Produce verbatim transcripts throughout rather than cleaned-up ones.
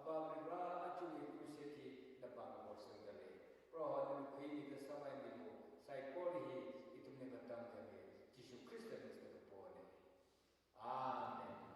Pāngli rā aja hi crusade hi napāng horsangdalei. Proho nana khuimida sāpaimilu, saikora hi ithumli katamdalei. Jishu Khristana kapona. Amen.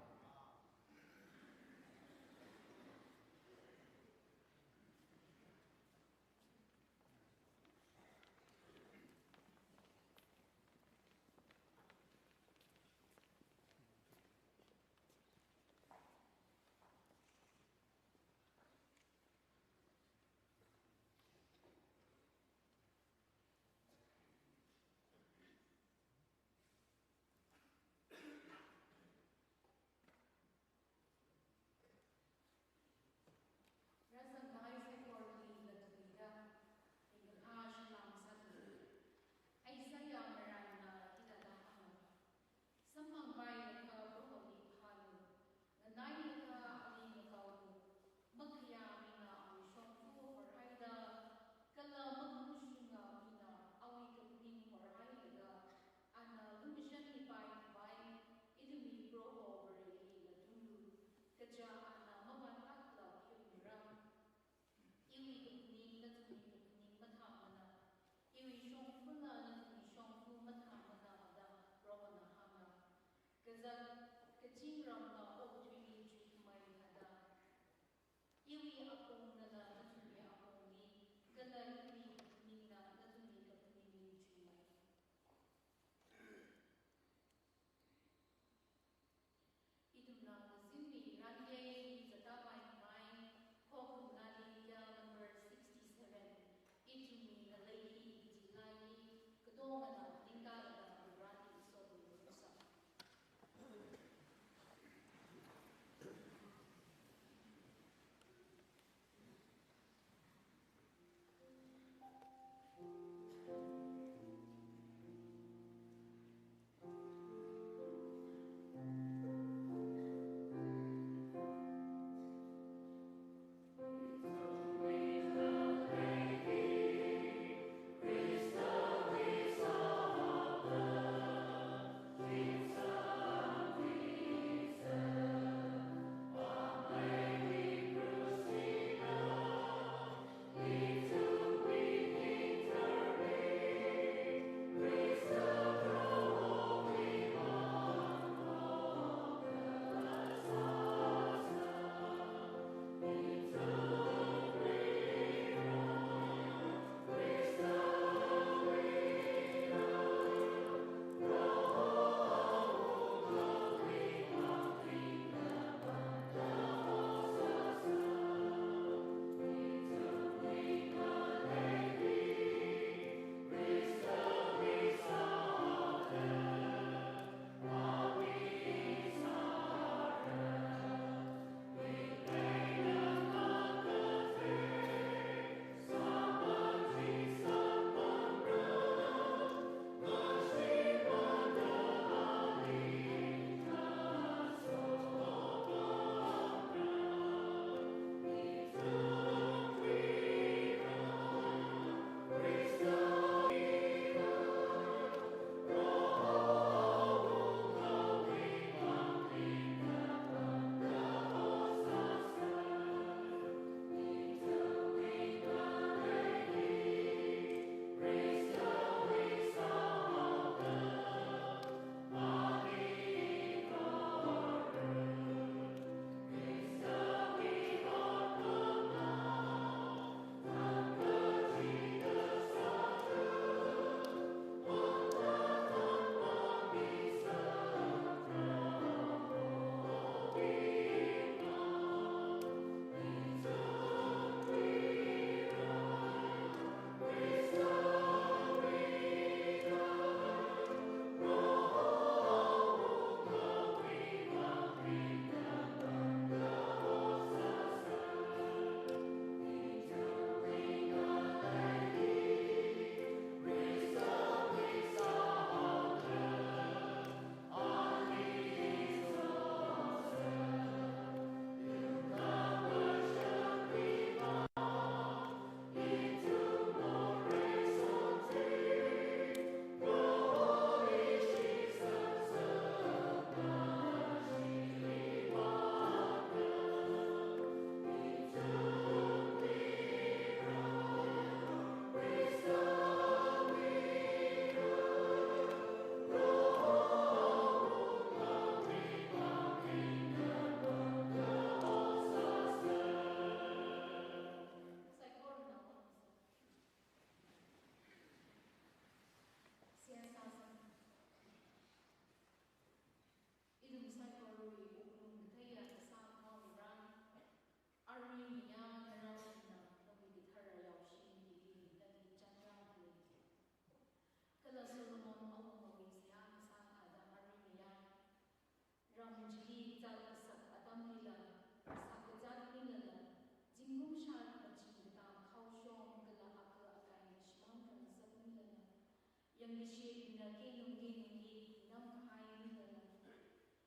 Mishit mina keinung keinungli namkahai nilala,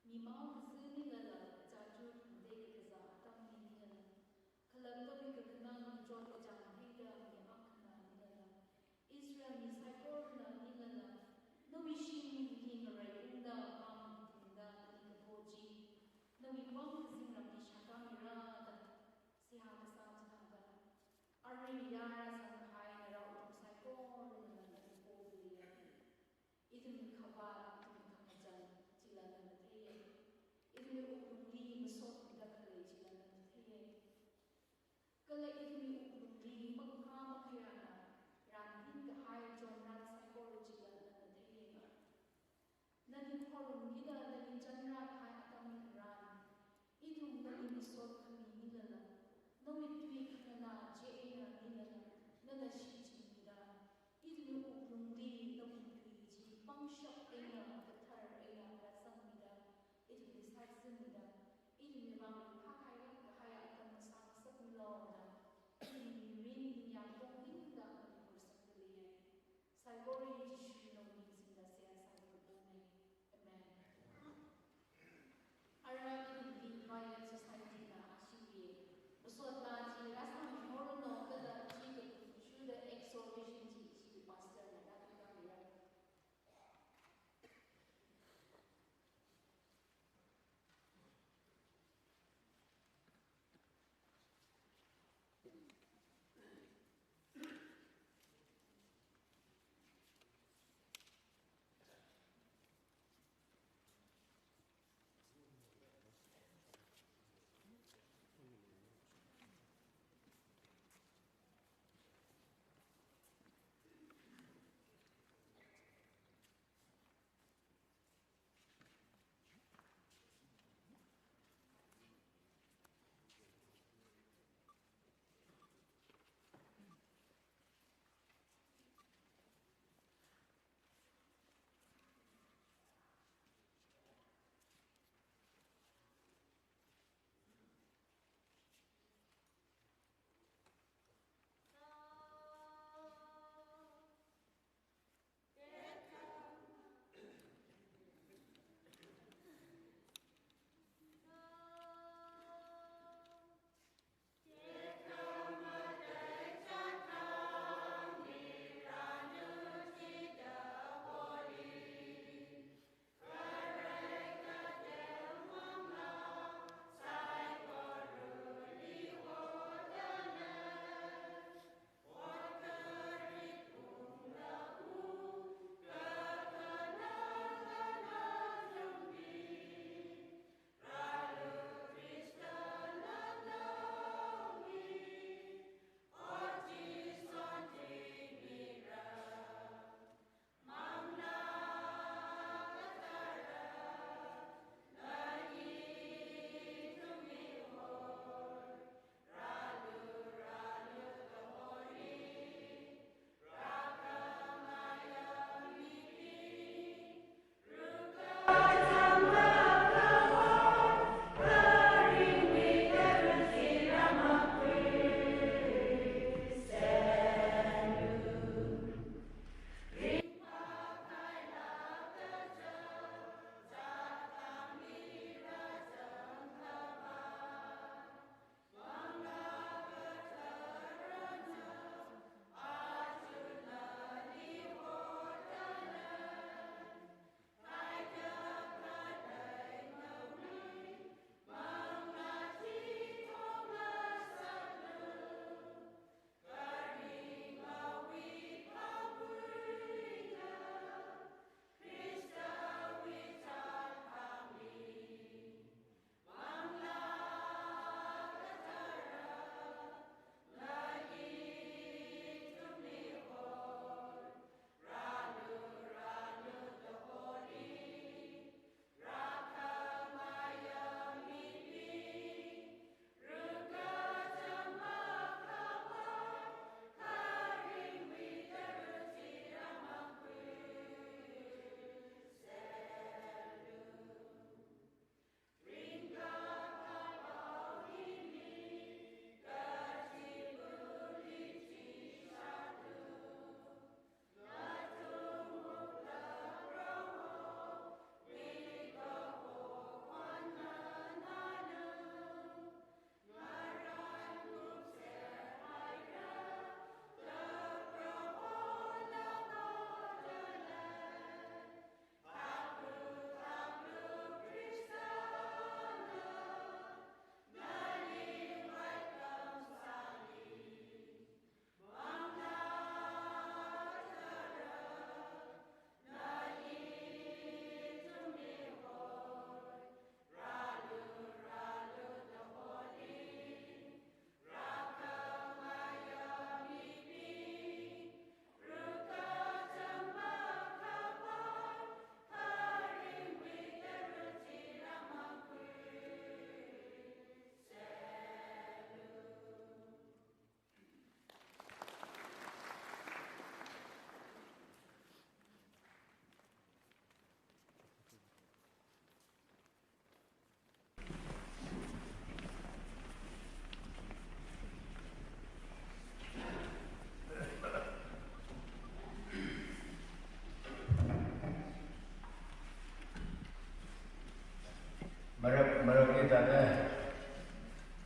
mimao kazā nilala, chachut made kakazā atam nilala, khalap tawui kakhanang kachot kachāng theida mi akhana nilala, Israel mi saikorana nilala, nawui shimli ngaraiungda pamtingda nali kapo chi, nawui pam kazingram hi shākhamira da seihā kasā chithāda, arui yara sākahai ngarao saikora nali kapoya. Ithum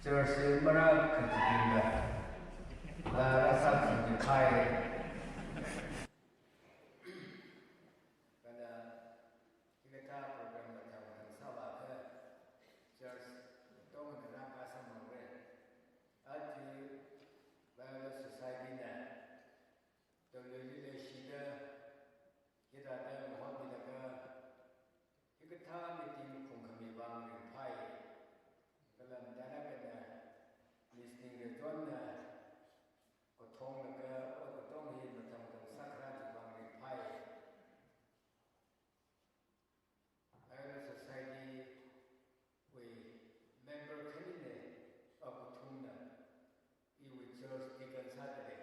Church mara kachibingda, la rasa kachibing phai. Kada hikathā program kathā kathā sāvākha church tongda rākasā mangre. Aja Bible Society na Tolui leishida, hithāda mahotmilaga, hikathā meeting khungkhami vang ringphai. Kala matailāk eina, listening region na, kathonglaga, ot katong hi mathang mathang sākharā chi vang ringphai. Bible Society wui member khanina, a kathumna, iwui church deacon sādalei.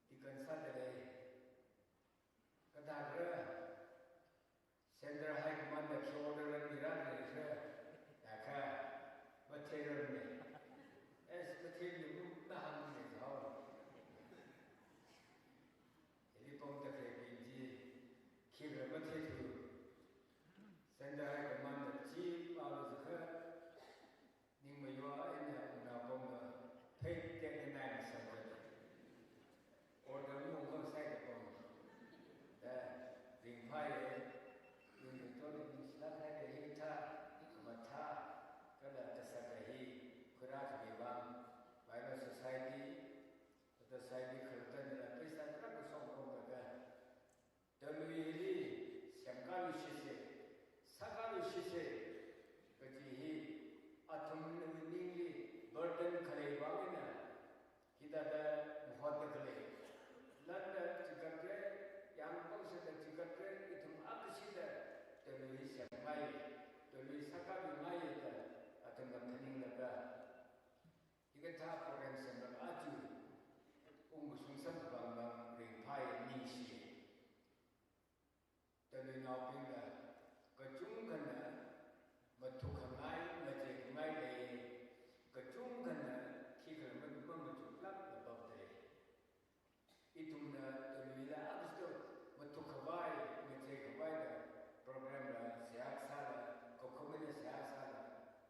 Deacon sādalei. Kathāda Central High Command na khi order mirāli kha, ya kha, matheirarmana. Es matheimi bu nahāngna jao. Hili pamda khaleibing chi, khikha matheithu. Central High Command na chi pālu jiakha, ning mayua eina ungnao pamda, phei tekna nai masāda. Order mungkha saida pam. Da, ringphai, ringphai to ningshilāk haira hikathā, khamathā, kala kasak hi, khuirā khami vang, Bible Society, Society khalattana pheisā tarākha songpamlaga, Tolui hili semkāluishitse, sākāluishitse, kaji hi athumwui ningli burden khalei vang eina, hithāda mahotda khalei. Landa chikatre, yangpangshada chikatre, ithum akashida Tolui hi semngai, Tolui sākāluingai da, athumna phaninglaga, hikathā program semlaga aja ungkashung samkaphang vang ringphai, ningshi. Toluinaobingla kachungkhana mathukkhangai, ngacheikhangai lei, kachungkhana khikhala ma-, mamachukla mapamdalei. Ithumna Toluila akashida mathukkhavai, ngacheikhavai da program la seihā sāla, kakhumana seihā sāla,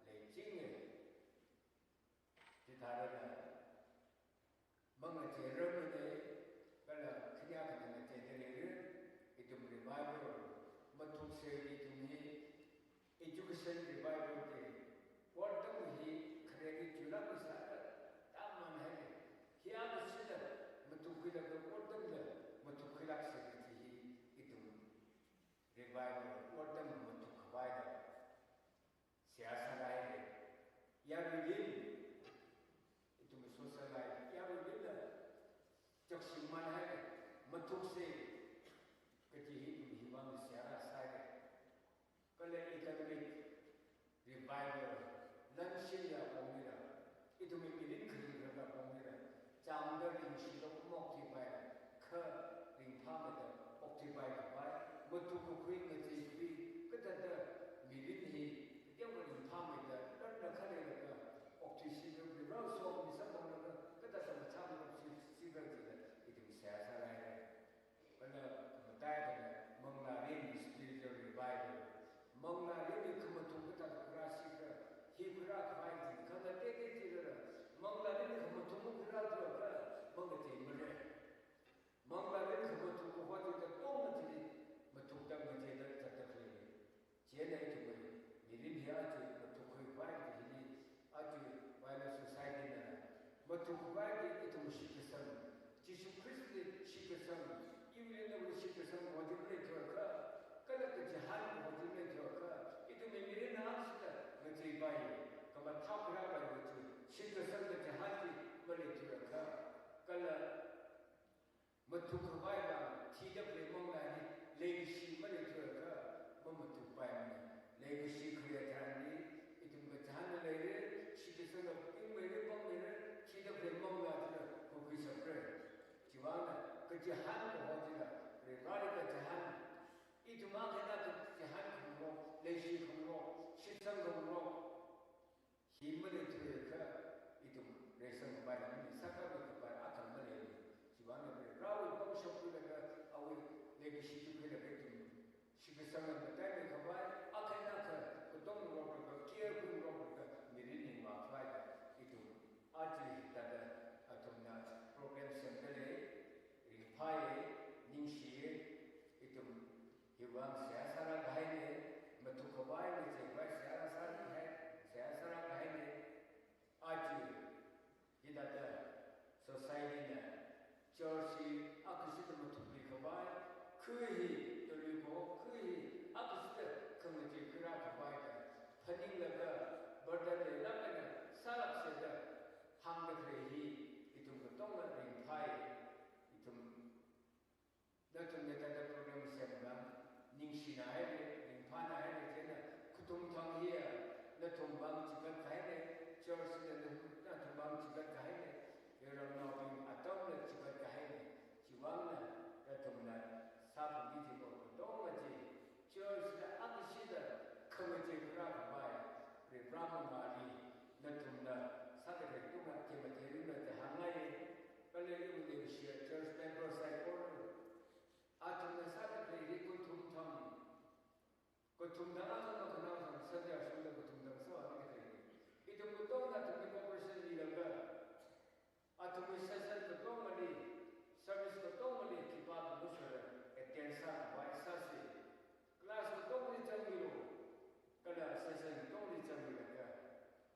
leichinga. Chithālala, mangacheirarmana, kala khanyā khana ngacheida leira, ithum revival, mathukse ithum hi, education revival te, wortam hi, khare hi chulak sāda, tamman haira, hiyākha sida, mathukkhuilaga wortamla, mathukkhuilakse kaji hi, ithum revival, wortam mathukkhavai da. Seihā sāhaira. Yaruibing, ithum social life, yaruibingla chakshing manhaira, mathukse, kaji hi ithum himang seihā sāhaira. Kala economic revival, lan shimya pongmira, ithumwui mirin kharing kharā pongmira, chāngda ringshida okthuipai, kha ringphāmeida okthuipai khavai, mathukkakhui, ngacheikhui, kathāda mirin hi, kateokha ringphāmeida, ran rakha leilaga, okthuishida, rao somi sāpamlaga, kathāda machāng okthuishida jida, ithum seihā sāhaira. Kala matailākna manglārin spiritual revival. Manglārin khamathuk kathāda khuirāshikra, hi khuirākhavai chi, khangatei tei chila, manglārin khamathuk makhuirāthura, mangacheimara. Manglārin khamathuk kaho chi katongna chili, mathukda ngacheida zatda khalei. Chieina ithumwui mirin hi aja mathukkhuivai hili, aja Bible Society na mathukkhavai ithum shitkasang, Jishu Khristali shitkasang, iwui nawui shitkasang kaho chi maleithuakha, kala kachihān kaho chi maleithuakha, ithumwui mirin akshida ngacheipai, khamathā khuirāpai kaji, shitkasang kachihān chi maleithuakha, kala mathukkhavai vang thida khalei manglā hi leikashi maleithuakha, mamathukpaimana. Leikashi khalei tharanli, ithum kachihānla leira, shitkasangla pingmeira, pangmeira, thida khalei manglā chila khuikhuishapra. Chiwuivangna, kachihān kaho chila, Vareli kachihān, ithum akha eina akha chihān khangarok, leishi khangarok, shitsang khangarok, hi maleithuakha, ithum reisangkhavai, mi sākhavai khavai akha maleimana. Chiwuivangna Varewui pangshap khuilaga, awui leikashi chi khuilaga ithum shitkasangla mataimeikhavai, akha eina akha katong ngarok laga, care khuingarok Vang seihā sāra kahaina, mathuk khavai machiwui seihā sāra kahai, seihā sāra kahaina. Aja hithāda society na church hi akashida mathukli khavai, kha hi tuli ko, kha hi akashida khamachi kharā khavai da phaninglaga, burden leilāk eina sālāksa da hāngda khalei hi ithum katonga ringphai. Ithum nathumna hithāda program semda, ningshina haira, ringphāna haira, chieina khathum thang hiya nathum vang chigat kahaina, church na nathum vang chigat kahaina, yaranaobing atamna chigat kahaina. Chiwuivangna nathumna sāpam kaji ko katonga chi, church na akashida khamachi kharā khavai, Varivara mangāli nathumna sāda khalei katonga khamathei ranu da hāngngai. Kala iwui leikashi church member saikora, athumna sāda khalei hi khathum thang, khathum thang athum makhanaothang sāda shungda khathum thang sāda khalei. Ithum katongana athumli cooperation milaga, athumwui session katongali, service katongali khipākha mashunglala attend sākhavai sāsa. Class katongali zangmilu, kala session katongali zangmilaga,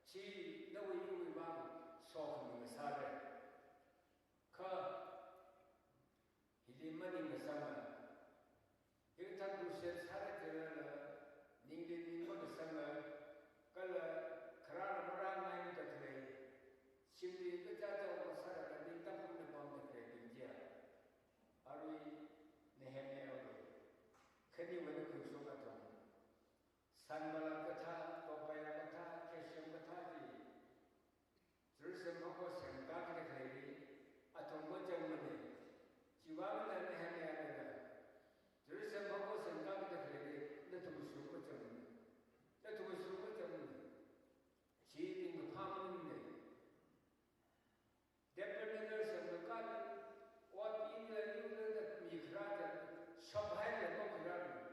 chi nawui iwui vang sokhami ngasāra. Kha hili maningkasanga, hikathā crusade sāra jilala, ningli ning makasanga, kala kharāla marāngaimada khalei, shimli kachāchā vāsālaga ningtang pamda pamda khaleibing chiya, arui Nehemiahwui khaniwui eina khuishok athum, Sanballat kathā, Tobiah kathā, Geshem kathā chi Jerusalem haokashi semkakida khalei hi athum mazangmana. Chiwuivangna Nehemiahna, Jerusalem haokashi semkakida khalei hi nathumwui saruk mazangmana. Nathumwui saruk mazangmana. Chi ningkaphā maningmana. Tabernacle semkakali, ot ila ila da mikharā da, shaphaila makhuirarmana.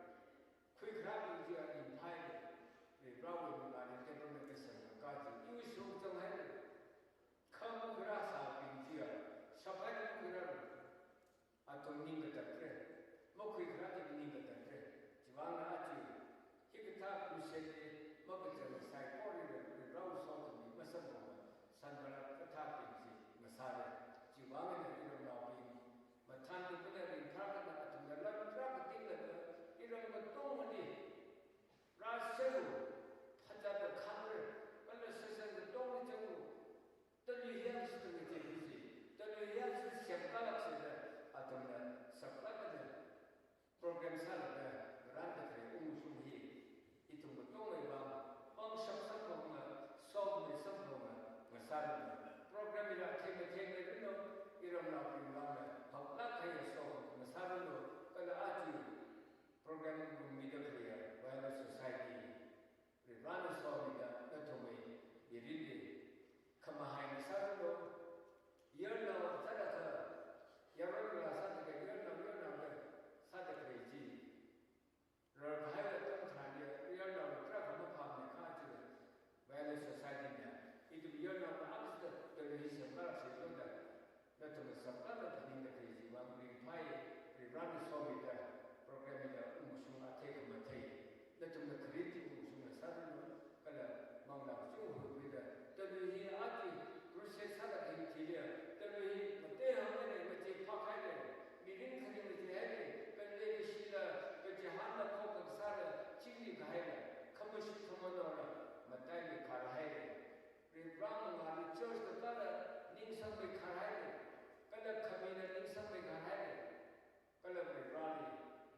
Khuikharābing chiya ringphāya. Varewui mangāli tabernacle semkaka chi iwui saruk zanghaira. Kha makhuirāsābing chiya shaphaila makhuirarmana. Athum ning katātra, makhuikharā chi ning katātra. Chiwuivangna aja hikathā crusade hi makazang saikora Varewui sokhami masamphanga, Sanballat kathābing chi ngasāra. Chiwuivangna iramnaobing, mathān tukana ringphākana athumna lam tarākha tinglaga, iram katongali rāsālu, phazatda khangra, kala session katongali zanglu. Tali hi akashida ngachei kaji, tali hi akashida semkālāksa da athumna saklāk eina program sālaga ngarānda khalei ungshung hi ithum katongawui vang pangshap samphanga, sokhami samphanga ngasāranu. Program hila athei mathei leiranu, iramnaobing vangla haklāk kahaiya sokhami ngasāranu, kala aja program rummida khaleiya Viola Society Varivarana somida nathumwui mirinli khamahai ngasāranu. Yarnao sāda kha, yaron la sāda kha, yarnao yarnao da sāda khalei chi rarkahai atam tharanli yarnao tarākha maphāmana kha chila, Viola Society na ithum yarnao akha sāda tali hi semkālāksa da nathumna saklāk eina phaningda khalei chiwui vang ringphāya. Varivarana somida program hila ungshung athei khamathei, nathumna kharit chi ungshung ngasāranu, kala manglā kachungkha huikhuida, tali hi aja crusade sāda khalei thili, tali hi matei hānghaira, machei phākhaira, mirin kharing macheihaira, kala leikashila kachihānla khokakasāla chingri kahaira, khamashit khamanaola mataili kharhaira. Varivara mangāli church kakāla ning sangmei kharhaira, kala khamina ning sangmei kharhaira, kala Varivarali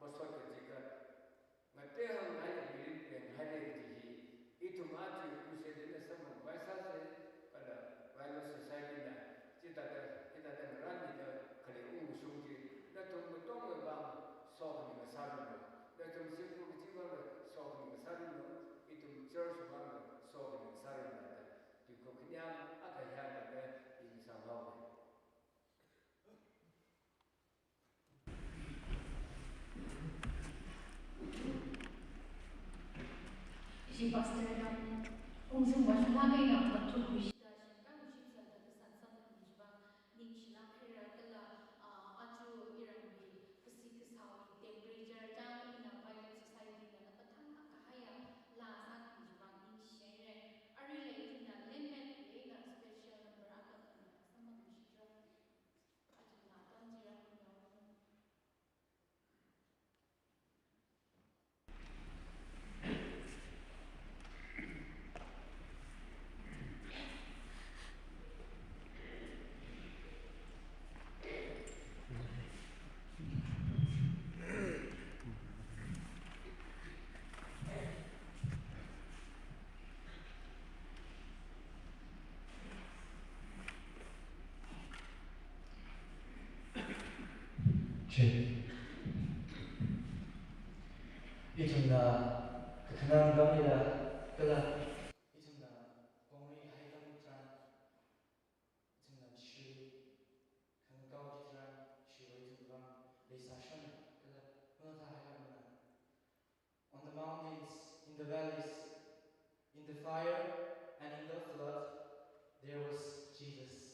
masot kachigat ngatei hāngngai mirin lenghaira kaji hi ithum aja crusade na samphangkhavai sāsa, kala Viola Society na chithāda, hithāda ngarānmida khalei ungshung chi nathum katongawui vang sokhami ngasāranu. Nathum shimkhur kachi vangla sokhami ngasāranu, ithum church vangla sokhami ngasāranu da tuikhur khanyang akha hiyākha ina sānghaowa. Ishi pastor na ungshung vāshunglaga ina mathukhuishida shimkhur nushimsāda kasān samphang kajiva ningshilāk haira kala, ah, aja iramwui kashi kasāwui temperature chang ina pai Ithumna kakhanang ngamila kala ithumna pongri hai tam tharan, ithumna shi khangakao chi tharan, shiwui ithum vang leisāshon kala mata hai lamna. On the mountains, in the valleys, in the fire, and in the flood, there was Jesus.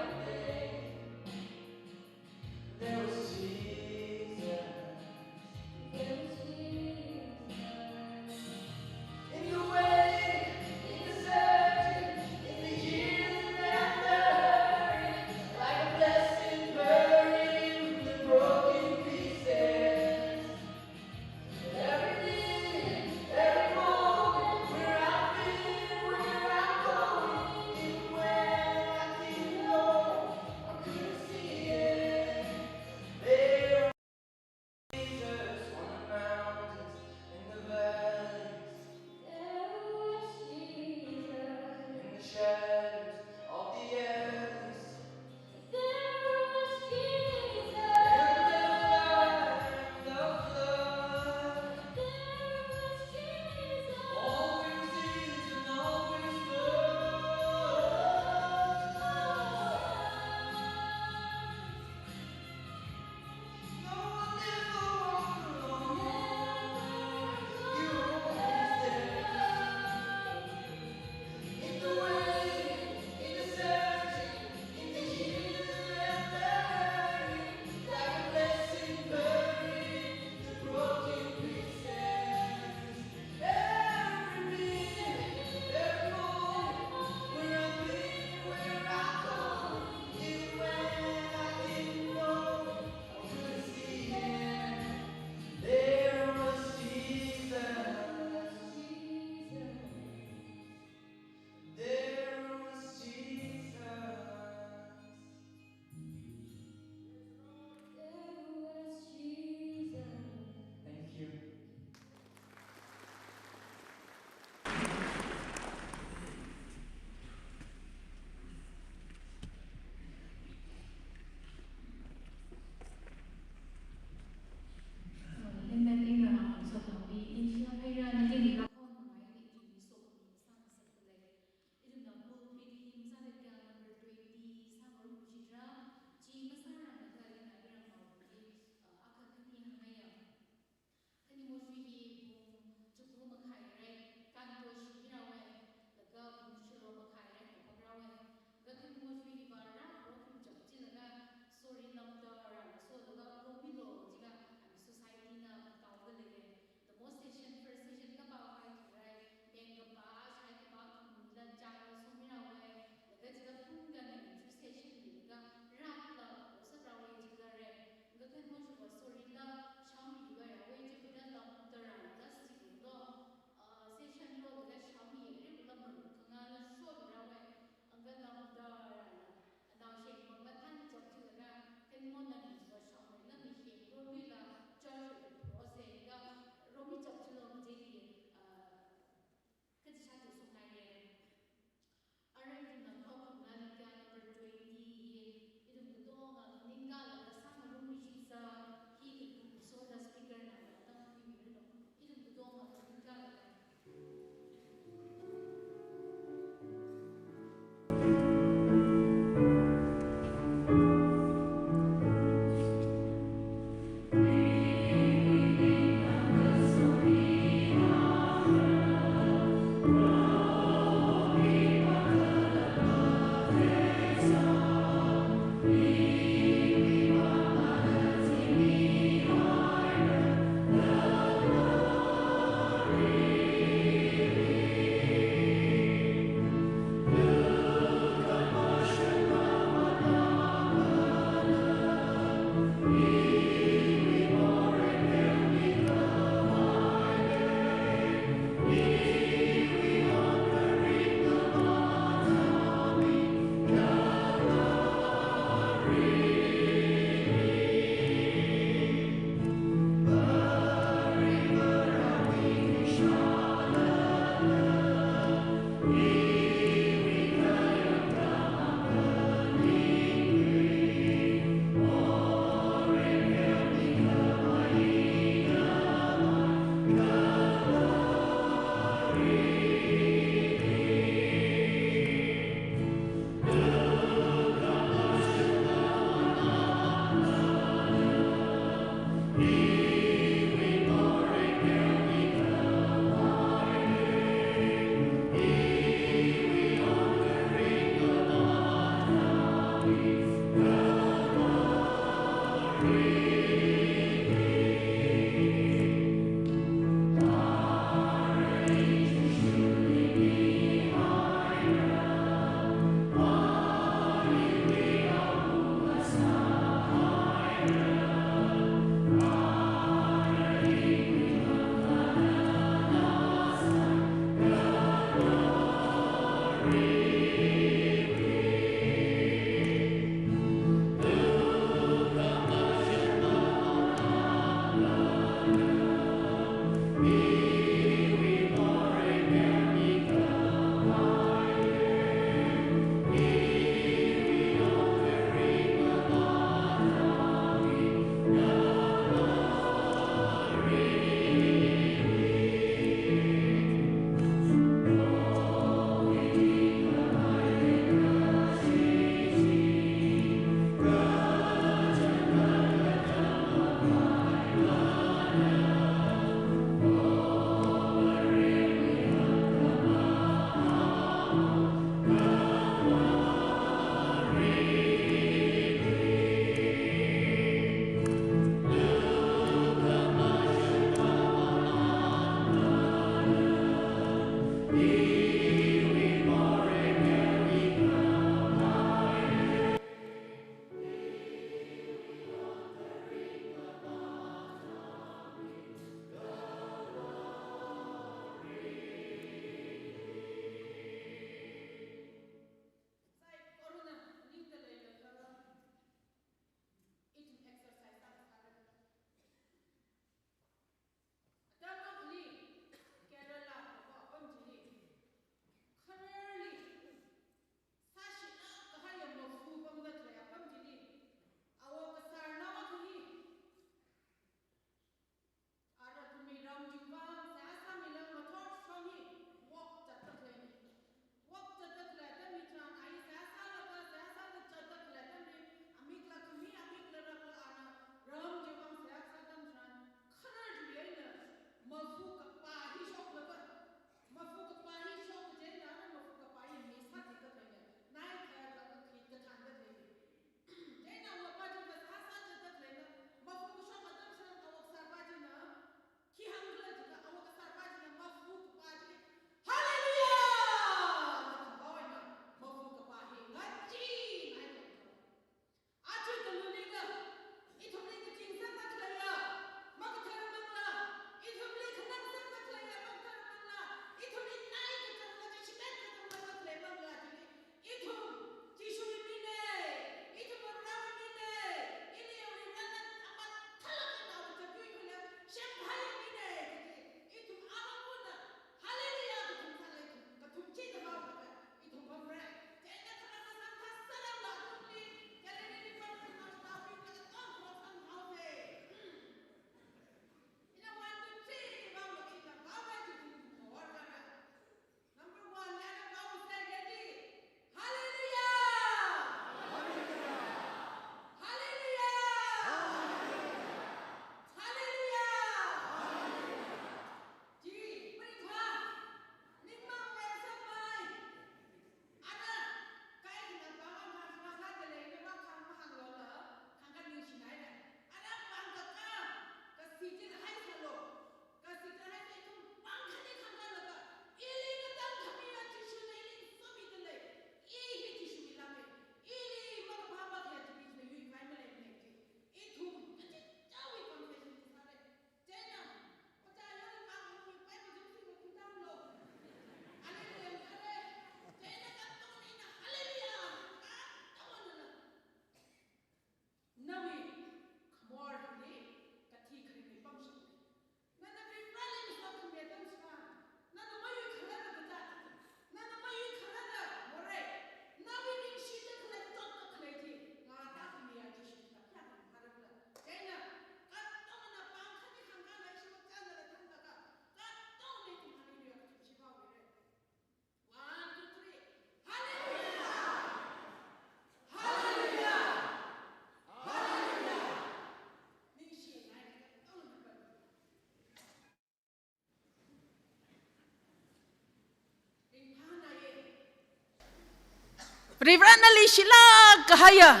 Varivarana leishilāk kahaiya,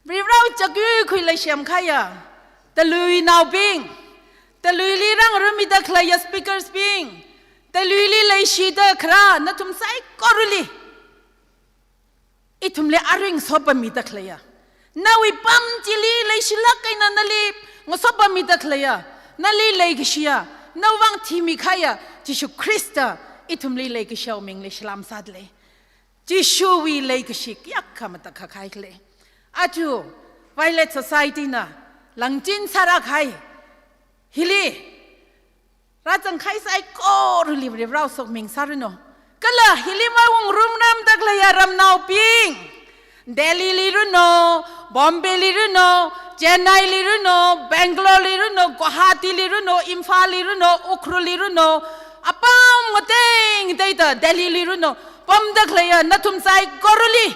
Varivarana chakui khuila semkahaiya taluinaobing, taluili rāngarumida khaleiya speakers bing, taluili leishida kharā nathum saikorali ithumli arui ngasopammida khaleiya, nawui pam chili leishilāk eina nali ngasopammida khaleiya, nali leikashiya, nawui vang thimikahaiya Jishu Khrista ithumli leikashao mingli salam sādalei. Jishuwui leikashi kayākha matakhak kahai khala. Aja Violet Society na langchin sārākahai hili rāzangkahai saikorali Varivarana sokhami ngasāranu. Kala hili maungrumrumda khaleiya ramnaobing, Delhi li ranu, Bombay li ranu, Chennai li ranu, Bangalore li ranu, Guwahati li ranu, Imphal li ranu, Ukhrul li ranu, apam ngatei ngateida Delhi li ranu pamda khaleiya nathum saikorali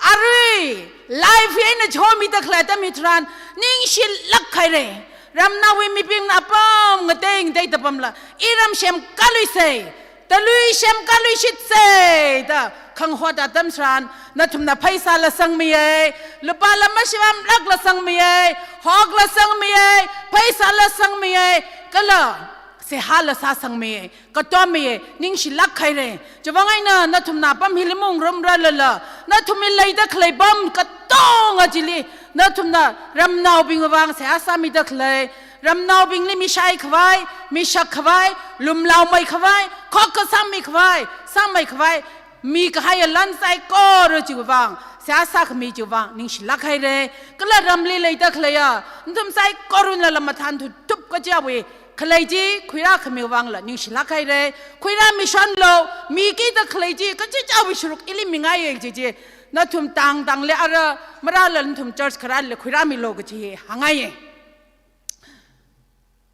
arui live eina chomida khalei atam hitharan ningshilāk haira. Ramnaowui mibingna apam ngatei ngateida pamla, iram semkaluisa, talui semkaluishitsa da khangahot atam tharan nathumna pheisāla sangmiya, lupāla mashimānlākla sangmiya, hokla sangmiya, pheisāla sangmiya, kala seihāla sāsangmiya, katommiya, ningshilāk haira. Chiwuivang eina nathumna apam hili maungrumrarlala, nathumwui leida khalei pam katonga chili nathumna ramnaobingwui vang seihā sāmida khalei, ramnaobingli mishaikhavai, mishakkhavai, lumlaomeikhavai, khokkha sāmikhavai, sāmeikhavai mikahaiya lan saikora chiwui vang seihā sākhami chiwui vang ningshilāk haira. Kala ramli leida khaleiya nathum saikoranala mathān thuthup kachichāwui khalei chi khuirākhamiwui vangla ningshilāk haira. Khuirāmi shonlu, mikida khalei chi kachichāwui sharuk ili mingaiya kaji chi nathum tangtangli ara marāla nathum church kharāli khuirāmilu kaji hāngngaiya.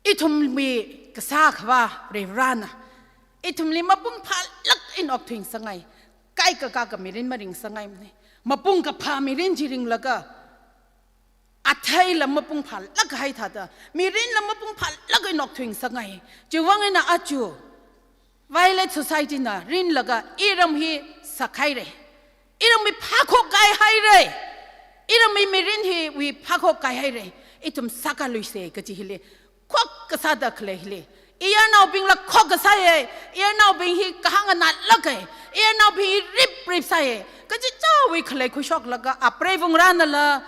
Ithumwui kasā Akhava Varivarana ithumli mapung phālāk eina okthuingasakngai. Kaikha kaka mirin maringngasakngaimana. Mapung kaphā mirin chi ringlaga, atheila mapung phālāk kahai thāda, mirinla mapung phālāk eina okthuingasakngai. Chiwuivang eina aja Violet Society na rinlaga iram hi sakhaira. Iramwui phākhok kaihaira. Iramwui mirin hiwui phākhok kaihaira. Ithum sākaluisa kaji hili khokkha sāda khalei hili, iyarnaobingla khokkha sāya. Iyarnaobing hi kahāng nganālāka. Iyarnaobing hi riprip sāya. Kachichāwui khalei khuishoklaga, apreiva ngarānala,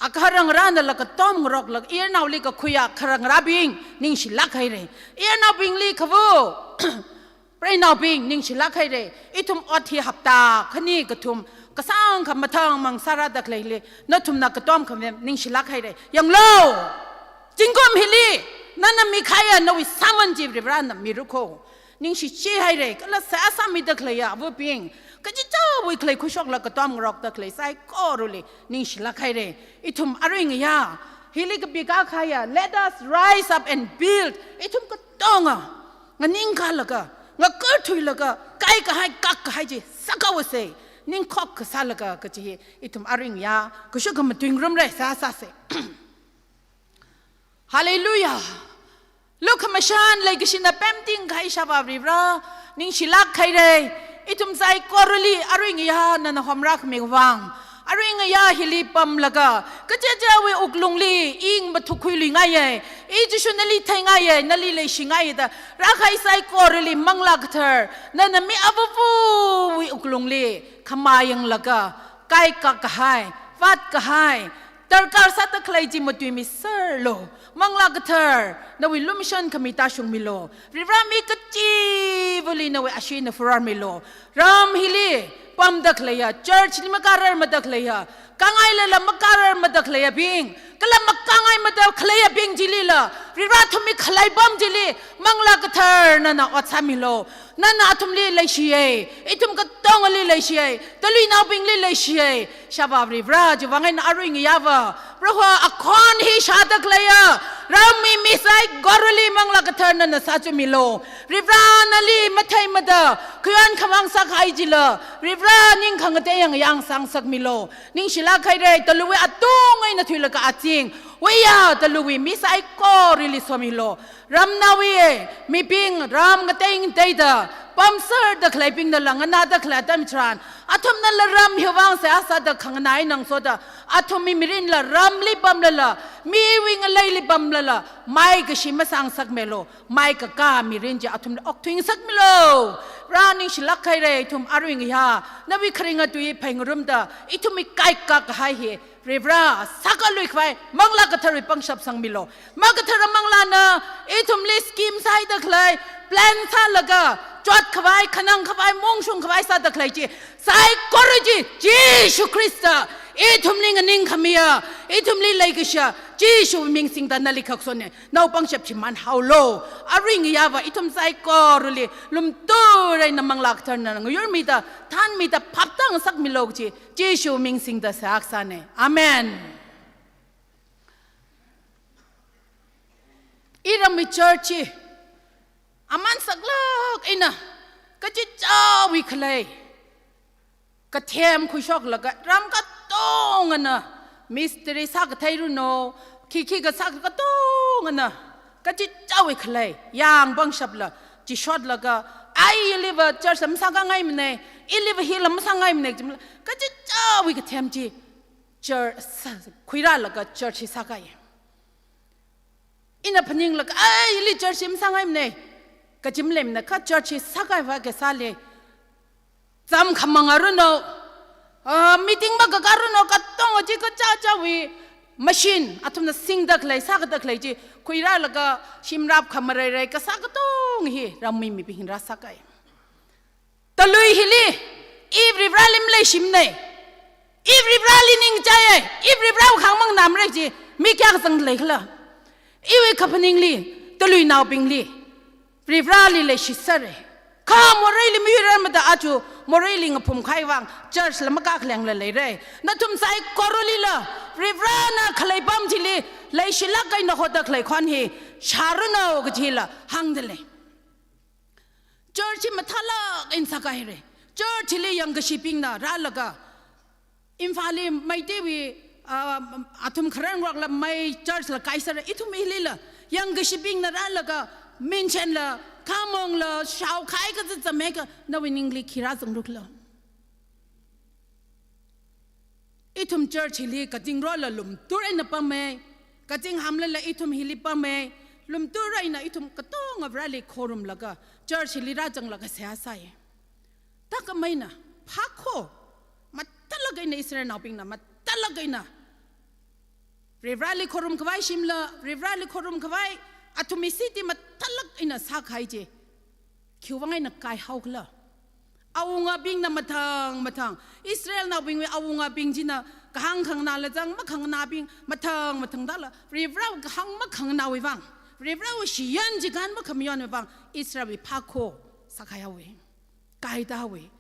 agahara ngarānala katom ngaroklaga, iyarnaoli kakhuiya agahara ngarābing ningshilāk haira. Iyarnaobingli kavu preinaobing ningshilāk haira. Ithum ot hi hapta khani kathum kasāngkha mathangmang sārāda khaleili nathumna katom khamem ningshilāk haira. Yanglu, zingkum hili nana mikahaiya nawui sāman chi Varivarana mira kho. Ningshichi haira. Kala seihā sāmida khaleiya avabing, kachichāwui khalei khuishokla katom ngarokda khalei saikorali ningshilāk haira. Ithum arui ngayā hili kapikahaiya Let Us Rise Up and Build, ithum katonga nganingkalaga, ngakarthuilaga, kaikahai, kakkahai chi sākhaosa, ningkhok kasālaga kaji hi ithum arui ngayā kashok khamatui ngarumra, sāsāsa. Hallelujah. Lukhamashan leikashina pemting kahai Ishāvā Varivara, ningshilāk haira. Ithum saikorali arui ngayā nana homrākhami vang, arui ngayā hili pamlaga, kachichāwui wuklungli ing mathukhuiluingaiya, i Jishu nali theingaiya, nali leishingaiya da rākahai saikorali Manglā Kathara nana mi avāvawui wuklungli khamayanglaga, kaikhak kahai, vātkahai, darkar sāda khalei chi matuimiserlu. Manglā Kathara nawui lumashan khami tāshungmilu. Varivara mi kachivali nawui ashee na furarmilu. Ram hili pamda khaleiya, church li makārarmada khaleiya, kangailala makārarmada khaleiyabing, kala makangaimada khaleiyabing chilila, Varivara athumwui khalei pam chili Manglā Kathara nana ot sāmilu. Nana athumli leishiya, ithum katongali leishiya, taluinaobingli leishiya. Ishāvā Varivara, chiwuivang eina arui ngayāva, Proho, akhon hi shāda khaleiya ramwui mi saikorali Manglā Kathara nana sāchamilu. Varivara nali matheimada khayon khamāng sākahai chila, Varivara ning khangatei yangyangsang sāsakmilu. Ningshilāk haira. Taluwui atung eina thuilaga azing, Vaya taluwui mi saikorali somilu. Ramnaowui mibing ram ngateingateida pamserda khaleibingna langana da khalei atam tharan, athumnala ram hiwui vang seihā sāda khanganā eina ngasoda, athumwui mirinla ramli pamlala, miwui ngaleili pamlala, maikashi masangsakmilu. Maikakā mirin chi athumli okthuingasakmilu. Vare ningshilāk haira. Ithum arui ngayā nawui kharinga tui phāngarumda, ithumwui kaikā kahai hi Varivara sākālui khavai Manglā Katharawui pangshap sangmilu. Makathara Manglāna ithumli scheme sāhaida khalei, plan sālaga, chot khavai, khanang khavai, mongshung khavai sāda khalei chi saikora chi Jishu Khrista ithumli nganingkhamiya, ithumli leikashiya Jishu ming singda nali khaksone. Nawui pangshap shimānhaolu. Arui ngayāva ithum saikorali lumtur eina Manglā Katharana ngayurmida, thanmida, phaptāngasakmilu kaji Jishu ming singda seihā kasāne. Amen. Iramwui church hi aman saklāk eina kachichāwui khalei kathem khuishoklaga, ram katongana mistri sākathei runo, khikhi kasā katongana kachichāwui khalei yang pangshapla chishotlaga, ai iliva church la masākhangaimane, iliva hila masāngaimane, kachichāwui kathem chi church sā, khuirālaga church hi sākahai. Ina phaninglaga, ai, ili church hi masāngaimane kaji maleimana, kha church hi sākahaiva kasāli, zam khamang aruno, ah, meeting makakā runo, katonga chi kachichāwui machine, athumna singda khalei, sākada khalei chi khuirālaga, shimrap khamareirei kasā katonga hi ramwui mibing rāsākahai. Talui hili, i Varivarali maleishimane, i Varivarali ningchāiye, i Varivarawui kahāng manganāmare kaji mi kayākha zangda leikhala? Iwui kaphaningli, taluinaobingli Varivarali leishisere. Kha moreili mayuirarmada aja moreili ngaphum kahai vang church la makakhalengla leire. Nathum saikoralila Varivarana khalei pam chili leishilāk eina hoda khalei khon hi shāruno kajila hāngda lei. Church hi mathālāk eina sākahaire. Church li yangkashibingna rālaga, Imphalli Meiteiwui, ah, athum kharar ngarokla mei church la kaisāra, ithum hilila yangkashibingna rālaga, minchenla, khamongla, shaokahai kazat zame kha, nawui ningli khi rāzangrukhala? Ithum church hili kazingrola lumtur eina pamme, kazinghamlala ithum hili pamme, lumtur eina ithum katonga Vareli khorumlaga, church hili rāzanglaga seihā sāi. Thākhameina, phākho, mathālāk eina Israelnaobingna, mathālāk eina Varivarali khorum khavai shimla, Varivarali khorum khavai, athumwui city mathālāk eina sākahai chi khiwui vang eina kaihaokhala? Awungabingna mathang mathang, Israelnaobingwui awungabing china kahāng khanganāla zang, makhanganābing mathang mathang dala, Varivarawui kahāng makhanganāwui vang, Varivarawui shiyan chikān makhamayonwui vang, Israelwui phākho sākaihaowe, kaitāhaowe.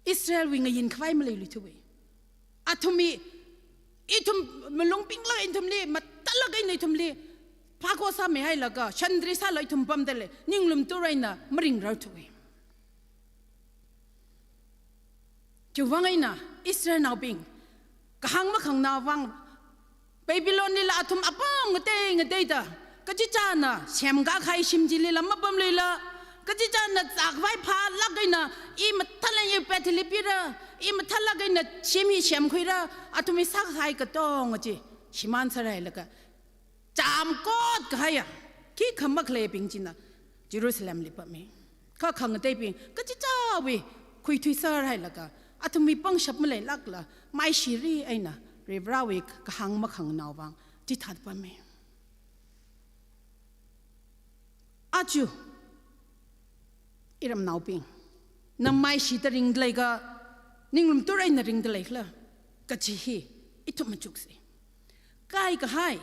Israelwui ngayin khavai maleiluithuwe. Athumwui, ithum malung pingla ithumli, mathālāk eina ithumli phākho sāmihailaga, shantri sāla ithum pamda lei, ninglumtur eina maringrarthuwe. Chiwui vang eina Israelnaobing kahāng makhanganā vang, Babylonlila athum apam ngatei ngateida, kachichāna semkakahai shim chilila mapamluila, kachichāna zākhavai phālāk eina, i mathālāk eina Bethel li pira, i mathālāk eina shim hi semkhuira, athumwui sākahai katonga chi shimānserhailaga, chāmkot kahaiya, khikha makhaleibing china Jerusalemli pamme. Kha khangateibing kachichāwui khuithuiserhailaga, athumwui pangshap maleilākla, maishiri eina Varivarawui kahāng makhanganāwui vang chithāda pamme. Aja iramnaobing, na maishida ringda lei kha, ninglumtur eina ringda leikhala kaji hi ithum machukse. Kaikahai,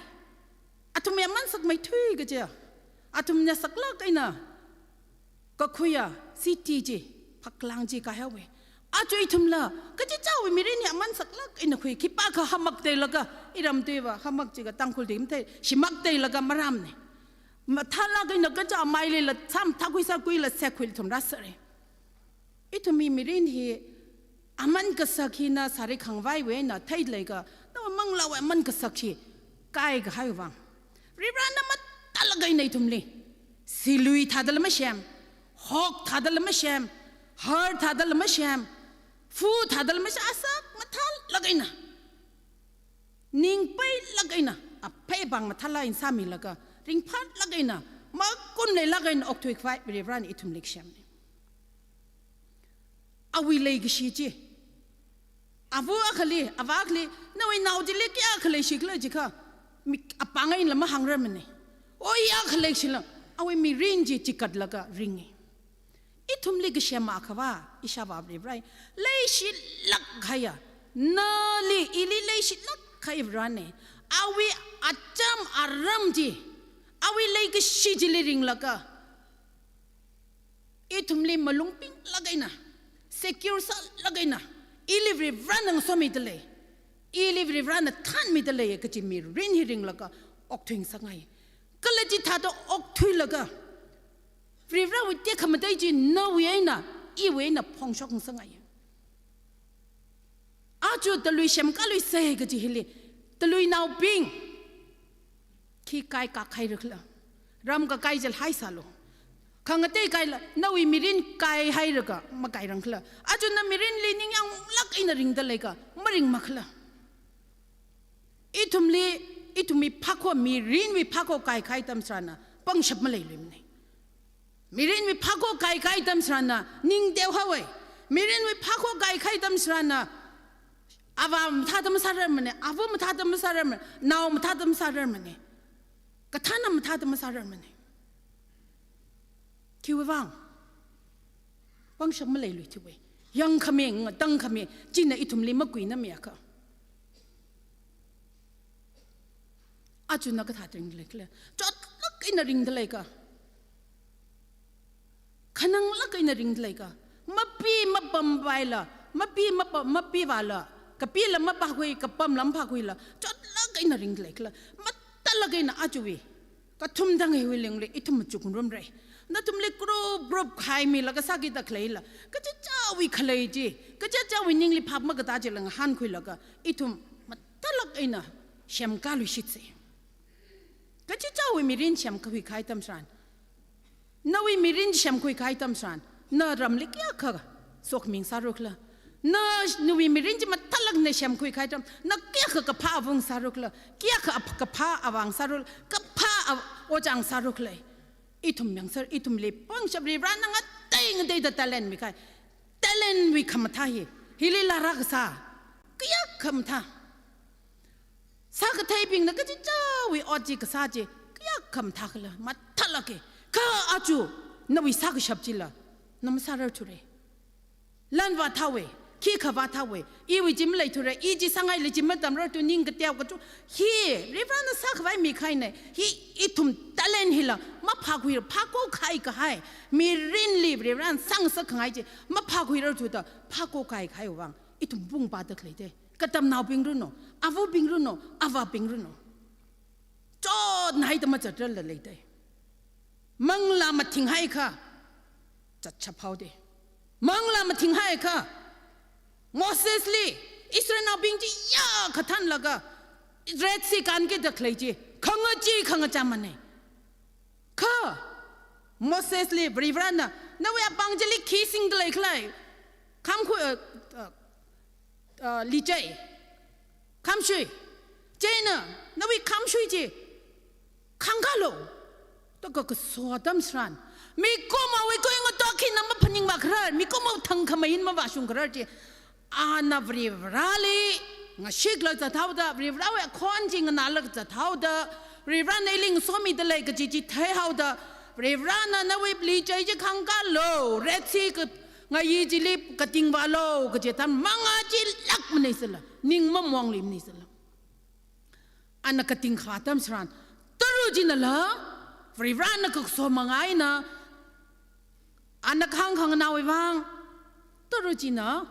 athumwui aman sakmeithui kaja, athumna saklāk eina kakhuiya city chi, phāklang chi kaihaowe. Aja ithumla kachichāwui mirin hi aman saklāk eina khui, khipākha hamak teilaga, iram tuiva hamak jiakha Tangkhul tui mathei, shimak teilaga marāmane. Mathālāk eina kaja mailila, samtha khuisā kuila, sekkhui ithum rāsāre. Ithumwui mirin hi aman kasak hina sāri khangareiwui eina theida lei kha, na manglāwui aman kasak chi kaikahai vang, Varivarana mathālāk eina ithumli silui thādala masem, hok thādala masem, har thādala masem, fu thādala masem, asak mathālāk eina, ningpeilāk eina, aphei apāng mathālāk eina sāmilaga, ringphālāk eina, makunleilāk eina okthuikhavai Varivarana ithumli kasem. Awui leikashi chi, ava akhali, avā akhali, nawui nao chili kayākha leishikhala jiakha, mi apāng eina mahāngrarmana. Oi, kayākha leishila, awui mirin chi chikatlaga ringa. Ithumli kasem akhava, ishāvā Varivara, leishilāk kahaiya, nali ili leishilāk kahai Varivarana. Awui acham aram chi, awui leikashi chili ringlaga, ithumli malung pinglāk eina, secure sālāk eina, ili Varivarana ngasomidalei, ili Varivarana thānmidalei kaji mirin hi ringlaga okthuingasakngai. Kala chithāda okthuilaga, Varivarawui tekhamatei chi nawui eina, iwui eina phongshokngasakngai. Aja talui semkaluisa kaji hili, taluinaobing, khi kaikhairakhala, ram kakai chili haisālu. Khangatei kaila, nawui mirin kaihailaga makairangkhala, aja na mirinli ningyānglāk eina ringdalei ka, maringmakhala. Ithumli, ithumwui phākho, mirinwui phākho kaikhai atam tharanna, pangshap maleiluimana. Mirinwui phākho kaikhai atam tharanna, ning teohaowa. Mirinwui phākho kaikhai atam tharanna, avā mathāda masārarmana, ava mathāda masārarmana, nao mathāda masārarmana, kathānna mathāda masārarmana. Khiwui vang, pangshap maleilui chiwui. Yangkhami, ngatangkhami, china ithumli makuinami akha. Aja na kathāda ringdaleikhala, chotlāk eina ringdalei ka, khananglāk eina ringdalei ka, mapi mapamvaila, mapi mapa-, mapivāla, kapila mapākhui, kapamla mapākhuila, chotlāk eina ringdaleikhala, mathālāk eina ajawui kathum thang hiwui lungli ithum machukngarumra. Nathumli group group khaimilaga sākida khaleila, kachichāwui khalei chi, kachichāwui ningli phap makatā chila ngahānkhuilaga, ithum mathālāk eina semkaluishitsa. Kachichāwui mirin semkhuikahai atam tharan, nawui mirin semkhuikahai atam tharan, na ramli kayākha sokmi ngasārakhala, na, nawui mirin chi mathālāk eina semkhuikahai atam, na kayākha kaphā avā ngasārakhala, kayākha ap-, kaphā avā ngasāra, kaphā a-, ojā ngasārakhala. Ithum yangsāra, ithumli pangshap, Varivarana ngatei ngateida talent mikahai. Talent wui khamathā hi, hili laa rākasā, kayākha mathā. Sākatheibingna kachichāwui ot chi kasā chi, kayākha mathākhala, mathālāka. Kha aja nawui sākashap chila, na masārarthura. Lan vāthaowa, khikha vāthaowa, iwui chi maleithura, i chi sāngaili chi matamrarthu ning kateo kachu, hi, Varivarana sākhavai mikahaina, hi ithum talent hila, maphākhuira, phākho kaikahai, mirinli Varivarana sāngasakkhangai chi, maphākhuirarthuda, phākho kaikahai vang, ithum pung pāda khaleida. Katamnaobing runo, avabing runo, avābing runo, chotnahaida mazatrarla leida. Manglā mathinghaikha, zatshap haoda. Manglā mathinghaikha, Mosesli, Israelnaobing chi yākha thānlaga, Red Sea kānkida khalei chi, khangachee khangachāmana. Kha, Mosesli, Varivarana, nawui apāng chili khi singdaleikhala, khamkhu, uh, uh, uh, lichei, khamshui, chieina, nawui khamshui chi, khangkālu, da kakaso atam tharan, mikumowui kui ngatok hina maphaningmakarar, mikumo thangkhamei hina mavāshungkarar chi, ana Varivarali ngashikla zathaoda, Varivarawui akhon chi nganāla zathaoda, Varivarana ili ngasomidalei kaji chi theihaoda, Varivarana nawui lichei chi khangkālu, Red Sea ka-, ngayi chili katingvālu, kaji atam mangachilākmana sila, ning mamongluimana sila. Ana katingkha atam tharan, tara chinala, Varivarana kakaso manga eina, ana kahāng khanganāwui vang, tara china,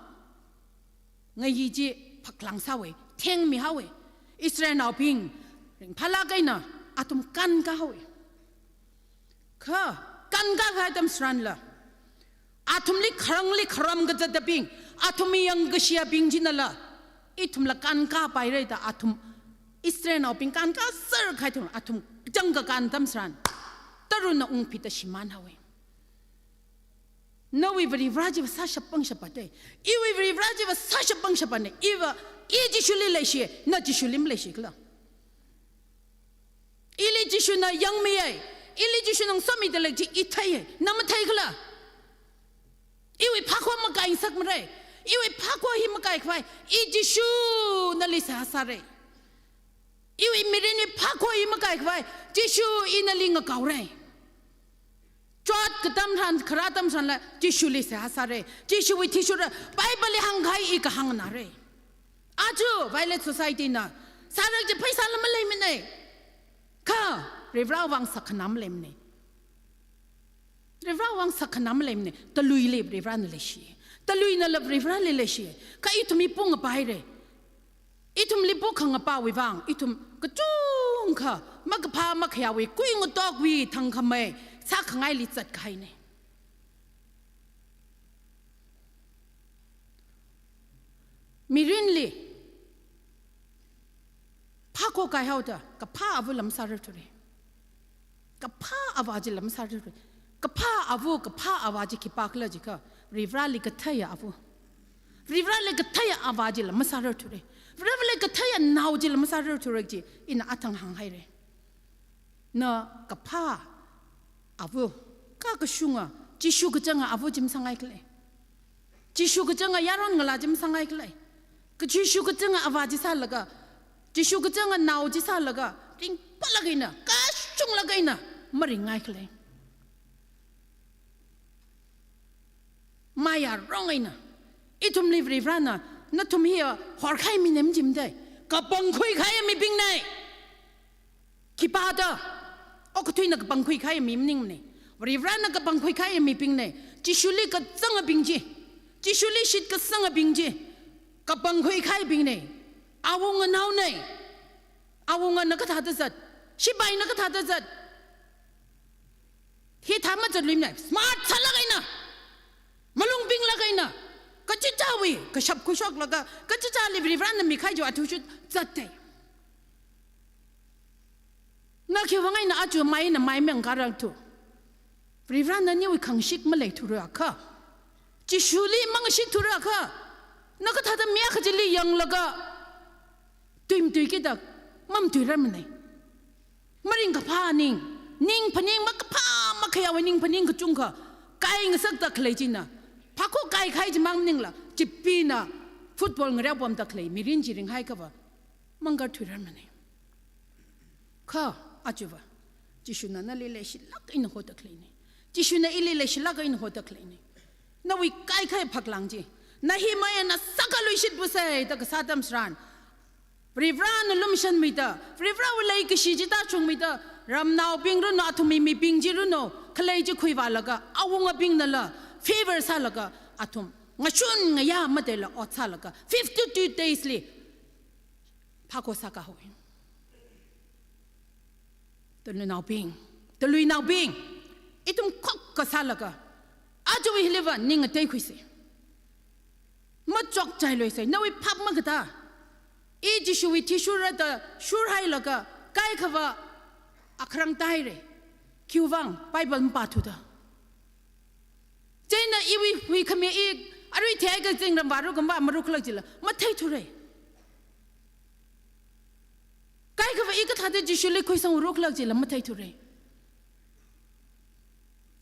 ngayi chi phaklāng sāhaowa, thengmihaowa, Israelnaobing, ringphālāk eina, athum kānkāhaowa. Kha, kānkākahai atam tharanla, athumli kharangli kharam kazatabing, athumwui yangkashiyabing chinala, Ithumla kānkāpaira da athum, Israelnaobing kānkāser kahai thung, athum chang kakān atam tharan, taruna ungphita shimānhaowa. Nawui Varivara chiva sāshap pangshapa te. Iwui Varivara chiva sāshap pangshapana. Iva, i Jishuli leishi, na Jishuli maleishi khala. Ili Jishuna yangmiya. Ili Jishuna ngasomida lei chi i theiya. Na mathei khala. Iwui phākho makaingasakmara. Iwui phākho hi makaikhavai, i Jishu nali seihā sāra. Iwui mirinwui phākho hi makaikhavai, Jishu i nali ngakaora. Chot katam tharan, kharā atam tharanla, Jishuli seihā sāra. Jishuwui athishurra, Bible li hāngkahai i kahāngnara. Aja, Violet Society na sāra kaji pheisāla maleimana. Kha, Varivara vang sākhana maleimana. Varivara vang sākhana maleimana. Taluili Varivarana leishi. Taluinala Varivarali leishi. Kha ithum hi pungkapaira. Ithumli pungkapawui vang, ithum kachungkha makaphā makhayāwui, kuingatok wui thangkhamei sākhangaili zatkahaina. Mirinli phākho kaihaoda, kaphā ava lam sārarthura. Kaphā ava chila masārarthura. Kaphā ava, kaphā ava chi khipākhala jiakha, Varivarali katheiya ava, Varivarali katheiya ava chila masārarthura. Varivarali katheiya nao chila masārarthura kaji ina athang hānghaira. Na kaphā ava, kha kashunga, Jishu kachanga ava chi masāngaikhala. Jishu kachanga yaron ngalā chi masāngaikhala. Kha Jishu kachanga ava chi sālaga, Jishu kachanga nao chi sālaga, ringphālāk eina, kashunglāk eina maringngaikhala. Mayarong eina, ithumli Varivarana, nathum hi horkahai mina majimadei, kapangkhui kahai mibingna. Khipāda, okathuina kapangkhui kahai mi maningmana. Varivarana kapangkhui kahai mibingna. Jishuli kazangabing chi, Jishuli shitkasangabing chi, kapangkhui kahaibingna. Awunganaona. Awunga na kathāda zat, shipaina kathāda zat. Hithā mazatluimana, smart sālāk eina, malung pinglāk eina, kachichāwui kashap khuishoklaga, kachichāli Varivarana mikahai chiwui athishur zatdei. Na khiwui vang eina aja maina mai mengkarangthu? Varivarana nawui khangashik maleithura kha, Jishuli mangashikthura kha, na kathāda mi akha chili yanglaga tuimatuikida mamatuirarmana. Maringkaphā ning, ning phaning makaphā makhayāwui ning phaning kachungkha kai ngasakda khalei china, phākho kaikhai chimang maningla, chipina football ngareopamda khalei mirin chi ringhaiakhava mangkarthuirarmana. Kha ajava, Jishuna nali leishilāk eina hoda khaleina. Jishuna ili leishilāk eina hoda khaleina. Nawui kaikhai phaklang chi, na hi mayana sākhaluishitpusei da kasā atam tharan, Varivarana lumashanmida, Varivarawui leikashi chi tāchungmida, ramnaobing runo, athumwui mibing chi runo, khalei chi khuivālaga, awungabingnala favor sālaga, athum ngashun ngayā matheila ot sālaga, fifty-two days li phākho sākahaowa. Taluinaobing, taluinaobing, ithum khokkha sālaga, ajawui hiliva ning ngateikhuisei. Machokchailuisei, nawui phap makatā. I Jishuwui athishurra da shurhailaga kaikhava akharang tāhaira. Khiwui vang, Bible mapāthuda. Chieina iwui huikhami i arui theiakha zingram vāra kha mavāra khala jila matheithura. Kaikhava i kathāda Jishuli khuisangra khala jila matheithura.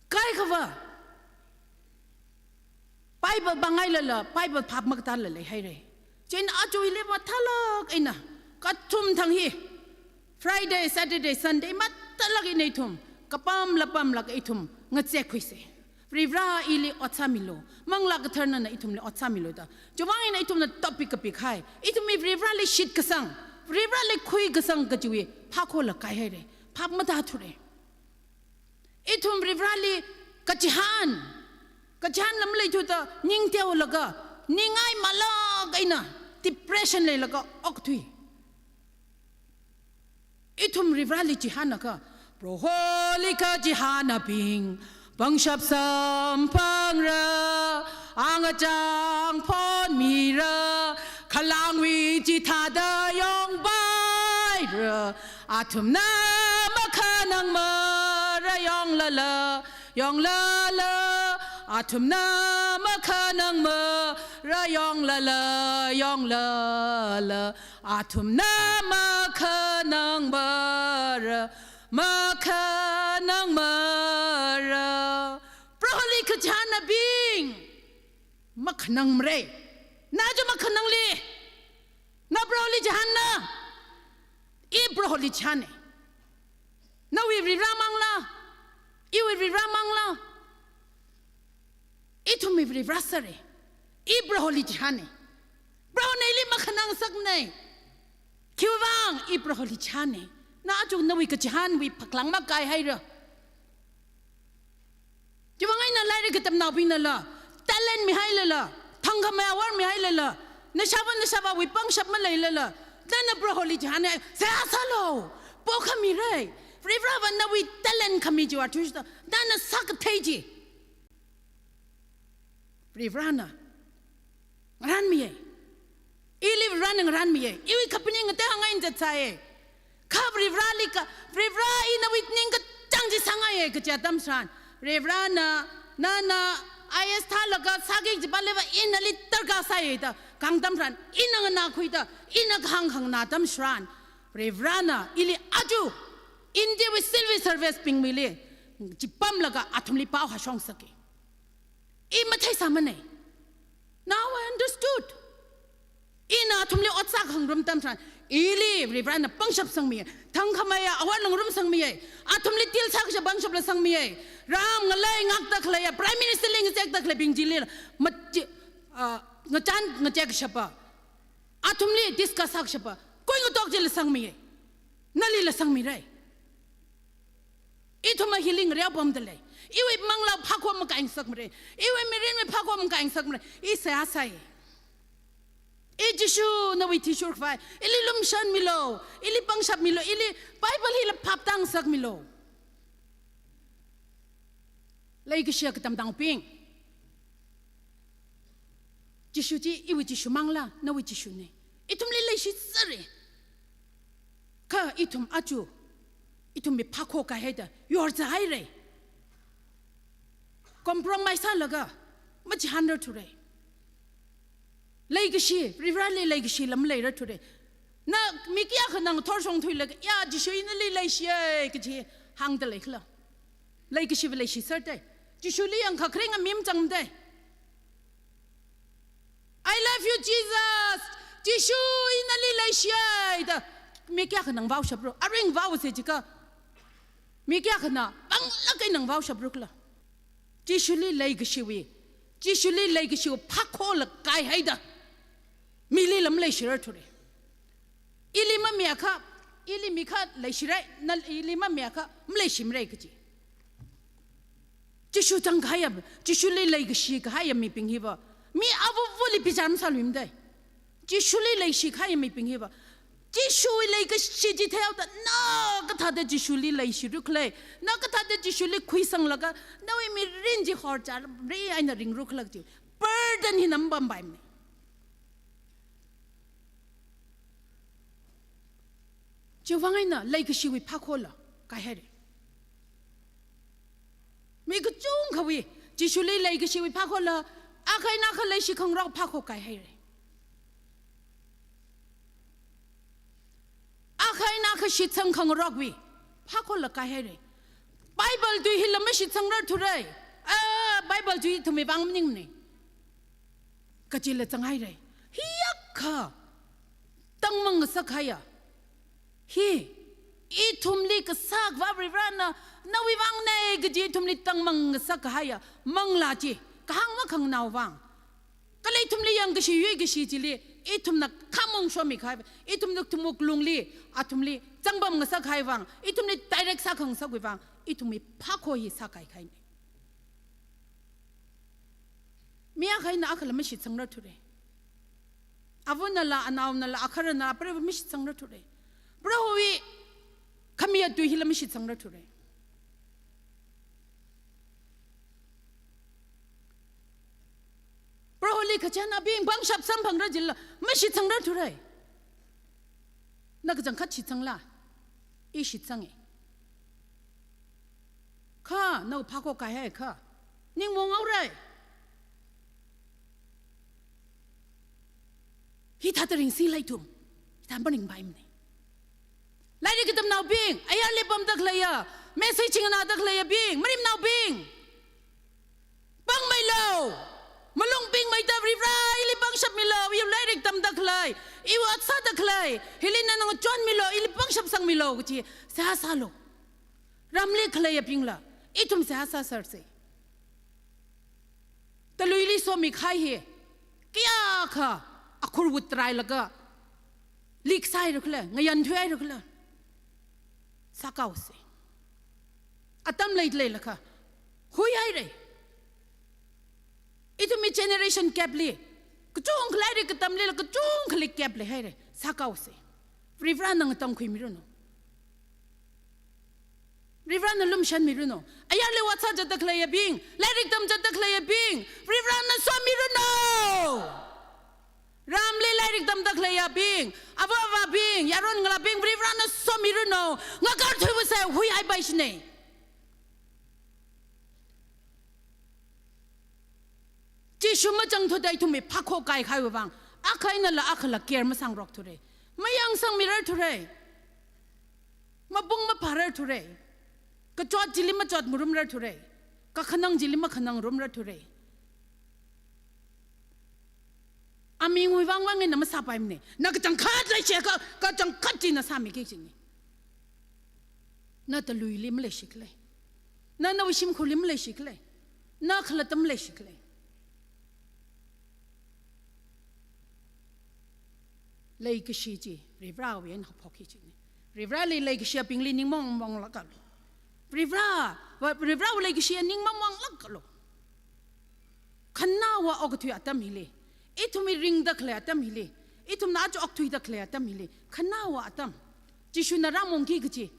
Kaikhava Bible pāngailala, Bible phap makatāla leihaira. Chieina ajawuili mathālāk eina, kathum thang hi, Friday, Saturday, Sunday, mathālāk eina ithum kapamla pamlaga ithum ngazekkhuisei. Varivara ili ot sāmilu, Manglā Katharana ithumli ot sāmilu da. Chiwui vang eina ithumna topic kapikahai, ithumwui Varivarali shitkasang, Varivarali khuikasang kajiwui phākhola kaihaira. Phap matāthura. Ithum Varivarali kachihān, kachihānla maleithuda ningteolaga, ningai malāk eina, depression leilaga okthui. Ithum Varivarali chihānakha, Proholi kachihānabing pangshap samphangra, angachang phonmira, khalang Wui chithāda yongpaira, athumna makhanangmara yonglala, yonglala, athumna makhanangmara yonglala, yonglala, athumna makhanangmara, makhanangmara. Proholi kachihānabing, makhanangmara. Na chu makhanangli. Na Proholi chihānna. I Proholi chihāna. Nawui Varivara mangla, iwui Varivara mangla, ithumwui Varivara sāra. I Proholi chihāna. Prohona ili makhanangngasakmana. Khiwuivang? I Proholi chihāna. Na chu nawui kachihānwui phāklāng makaihaira. Chiwuivang eina lairik katamnaobingnala, talent mihailala, thangkhamei awor mihailala, nashāva nashāvāwui pangshap maleilala, nana Proholi chihāna, seihā sālu, pokhamira. Varivarava nawui talent khami chiwui athishurda nana sākathei chi Varivarana ngarānmiya. Ili Varivarana ngarānmiya. Iwui kaphaning ngatei hāngngai zatsāya. Kha Varivarali ka, Varivara, ina nawui ningkachāng chi sāngaiya kaja atam tharan, Varivarana, nana I A S thālaga sāki kajiva leiva, ina nali darkar sāya da kahāng atam tharan, ina nganākhuida, ina kahāng khanganā atam tharan, Varivarana ili aja Indiawui civil service bingwuili chipamlaga athumli pao hāshong sāki. I matheisāmana. Now I understood. Ina athumli ot sākhangarum atam tharan, ili Varivarana pangshap sangmiya, thangkhameiya awor ngarumsangmiya, athumli deal sākashap pangshapla sangmiya, ram ngalei ngakta khaleiya, Prime Minister li ngazekta khaleibing chilila, machi, ah, ngachān ngazek kashapa, athumli discuss sākashapa, koi ngatok chila sangmiya, nalila sangmira. Ithum a healing riaopamda lei. Iwui manglā phākho makaingasakmara. Iwui mirinwui phākho makaingasakmara. I seihā sāi. I Jishu nawui athishur khavai ili lumashanmilu, ili pangshapmilu, ili Bible hila phaptāngasakmilu. Leikashi katamnaobing, Jishu chi iwui Jishu manglā, nawui Jishuna. Ithumli leishisera. Kha ithum aja, ithumwui phākho kaihaida yorzāhaira. Compromise sālaga machihānrarthura. Leikashi, Varivarali leikashi lam leirarthura. Na mi kayākhana ngathor shongthuilaga, ya, Jishu ina nali leishiya kaji hāngda leikhala? Leikashiva leishiserda. Jishuli yangkharing ami machangda. "I love you, Jesus. Jishu ina nali leishiya," da mi kayākhana ngavaoshapra? Aring vaosa jiakha, mi kayākhana panglāk eina ngavaoshapra khala? Jishuli leikashiwui, Jishuli leikashiwui phākhola kaihaida mili lam leishirarthura. Ili mamiakha, ili mikha leishira, na ili mamiakha maleishimara kaji. Jishu zangkahaiya, Jishuli leikashi kahaiya mibing hiva, mi avuvuli bichar masāluimada. Jishuli leishikahaiya mibing hiva, Jishuwui leikashi chi theihaoda, na kathāda Jishuli leishira khala, na kathāda Jishuli khuisanglaga, nawui mirin chi horchāri eina ringra khala kaji burden hina mapampaimana. Chiwuivang eina leikashiwui phākhola kaihaira. Mi kachungkhawui Jishuli leikashiwui phākhola, akha eina akha leishikhangarok phākho kaihaira. Akha eina akha shitsangkhangarokwui phākhola kaihaira. Bible tui hila mashitsangrarthura. Ah, Bible tui ithumwui vang maningmana kajila zanghaira. Hi akha tangmang ngasakhaiya, hi ithumli kasā Akhava Varivarana nawui vangna kaji ithumli tangmang ngasakhaiya manglā chi, kahāng makhanganao vang, kala ithumli yangkashi yuikashi chili ithumna khamong shomikahai, ithumna ithumwui wuklungli athumli zangpam ngasakhai vang, ithumli direct sākhangasakwui vang, ithumwui phākho hi sākaikahaina. Mi akha eina akhala mashitsangrarthura. Avānala, anaonala, agaharana, apareiva mashitsangrarthura. Prohowui khamiya tui hila mashitsangrarthura. Proho Khachanabing pangshap samphangra jilala, mashitsangra thurai. Na kachangkhat shitsangla, i shitsange. Kha, nao phākhokhai haikha, ning mongaurai. Hithāda ringsingla ithum, hithāda maringpaimane. Lairik katamnaobing, ayarli pamda khaleiya, message nganāda khaleiyabing, marimnaobing. Pangmeilu, malungpingmeida Varivara ili pangshap milu, iwui lairik tamda khalei, iwui ot sāda khalei, hili nana ngachonmilu, ili pangshap sangmilu kachi seihā sālu. Ramli khaleiyabingla, ithum seihā sāserse. Taluili somikahai hi, kayākha akhur wut tarailaga, leak sāhaira khala, ngayanthuihaira khala, sākaose. Atam leilei lakha, huihaira. Ithumwui generation gap li, kachungkha lairik katamlila kachungkhali gap leihaira, sākaose. Varivarana ngatangkhuimiranu. Varivarana lumashanmiranu. Ayarli ot sāzatda khaleiyabing, lairik tamzatda khaleiyabing, Varivarana somiranu. Ramli lairik tamda khaleiyabing, ava avābing, yaron ngalābing, Varivarana somiranu. Ngakarthuiwuse, huihaipaishine. Jishu machangthuda ithumwui phākhokhai kahaiwui vang, akha einala akhala care masangrok thurai. Mayangsangmirar thurai. Mapung maphārar thurai. Kachot chili machotngarumrar thurai. Kakhanang chili makhanangngarumrar thurai. Amingwui vang vang eina masāpaimane. Na kachangkhat leishiakha, kachangkhat chi na sāmiki kajine. Na taluili maleishikhala. Na nawui shimkhurli maleishikhala. Na khalatta maleishikhala. Leikashi chi, Varivarawui eina haophokki kajine. Varivarali leikashiyabingli ning mong monglākalu. Varivara, va-, Varivarawui leikashiya ning mong monglākalu. Khanaowa okathui atam hili, ithumwui ringda khalei atam hili, ithumna aja okthuida khalei atam hili, khanaowa atam, Jishuna rāmongki kaji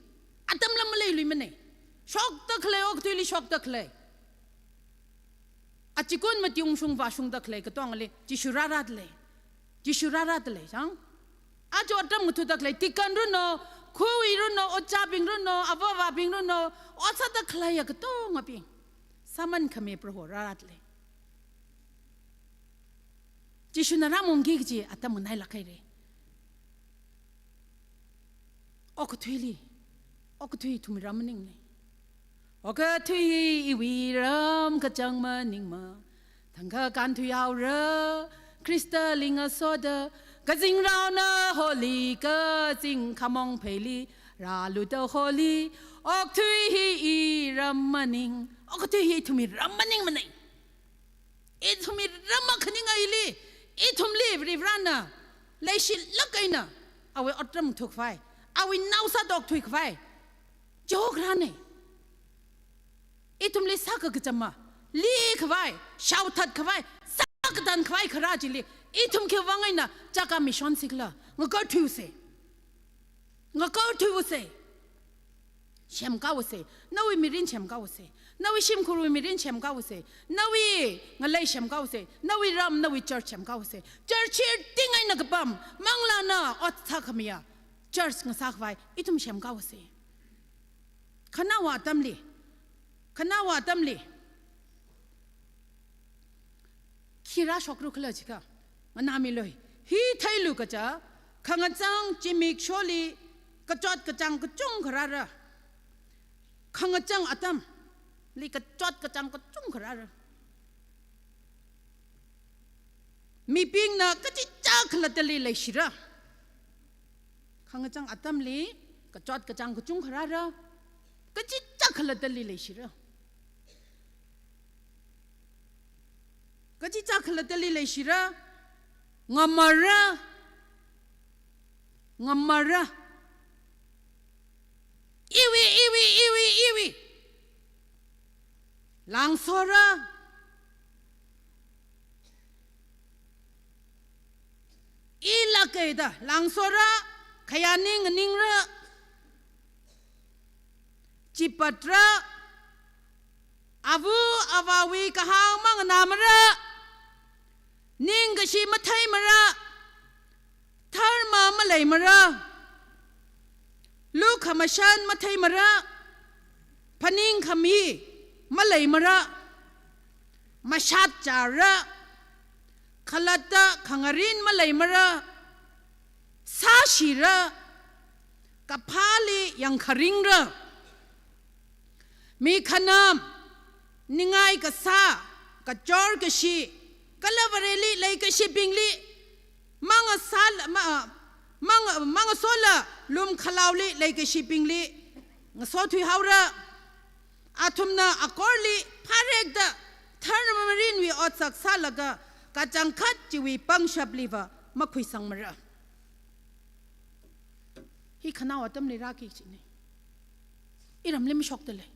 atamla maleiluimane. Shokda khalei, okathuili shokda khalei, achikun mati ungshung vāshungda khalei katongali Jishu rārādalei. Jishu rārādalei, chang? Aja otram ngathada khalei, deacon ranu, khuwui ranu, ojābing ranu, ava avābing ranu, ot sāda khaleiya katongabing, sāman khami Proho rārādalei. Jishuna rāmongki kaji atam nganailāk haira. Okathuili, okathui ithumwui ram maningne. Okathui hi iwui ram kachang maningma, thangkha kānthuihaora, Khristali ngasoda, kazingraona holi, kazing khamong pheili rāluda holi, okathui hi i ram maning, okathui hi ithumwui ram maningmane. Ithumwui ram makhaningaili, ithumli Varivarana leishilāk eina awui otram ngathakhavai, awui nao sāda okthuikhavai, chao kharāne. Ithumli sākakachama, likhavai, shaothatkhavai, sākatankhavai kharā chili, ithum khiwui vang eina chaka mishon sikhala, ngakarthuiwuse. Ngakarthuiwuse. Semkaose. Nawui mirin semkaose. Nawui shimkhurwui mirin semkaose. Nawui ngalei semkaose. Nawui ram, nawui church semkaose. Church hiting eina kapam, manglāna ot sākhamiya church ngasākhavai ithum semkaose. Khanaowa atamli, khanaowa atamli khi rāshokra khala jiakha, nganāmilu. Hi theilu kaja, khangachang zimiksholi kachot kachāng kachungkha rāra. Khangachang atamli kachot kachāng kachungkha rāra. Mibingna kachichā khalattali leishira. Khangachang atamli kachot kachāng kachungkha rāra. Kachichā khalattali leishira. Kachichā khalattali leishira. Ngamara. Ngamara. Iwui, iwui, iwui, iwui. Langsora. Ilāka da, langsora, khayāning nganingra, chipatra, ava avāwui kahāng manganāmara, ningkashi matheimara, dharma maleimara, lukhamashan matheimara, phaningkhami maleimara, mashatchara, khalatta khangarin maleimara, sāshira, kaphāli yangkharingra. Mi khanam, ningai kasā, kachor kashi, kala Vareli leikashibingli, mangasal-, ma-, mang-, mangasola lumkhalaoli leikashibingli ngasothuihaora. Athumna akorli pharekda dharma mirinwui otsak sālaga kachangkhat chiwui pangshapliva makhuisangmara. Hi khanao atamli rāki kajina. Iramli mashokdalei.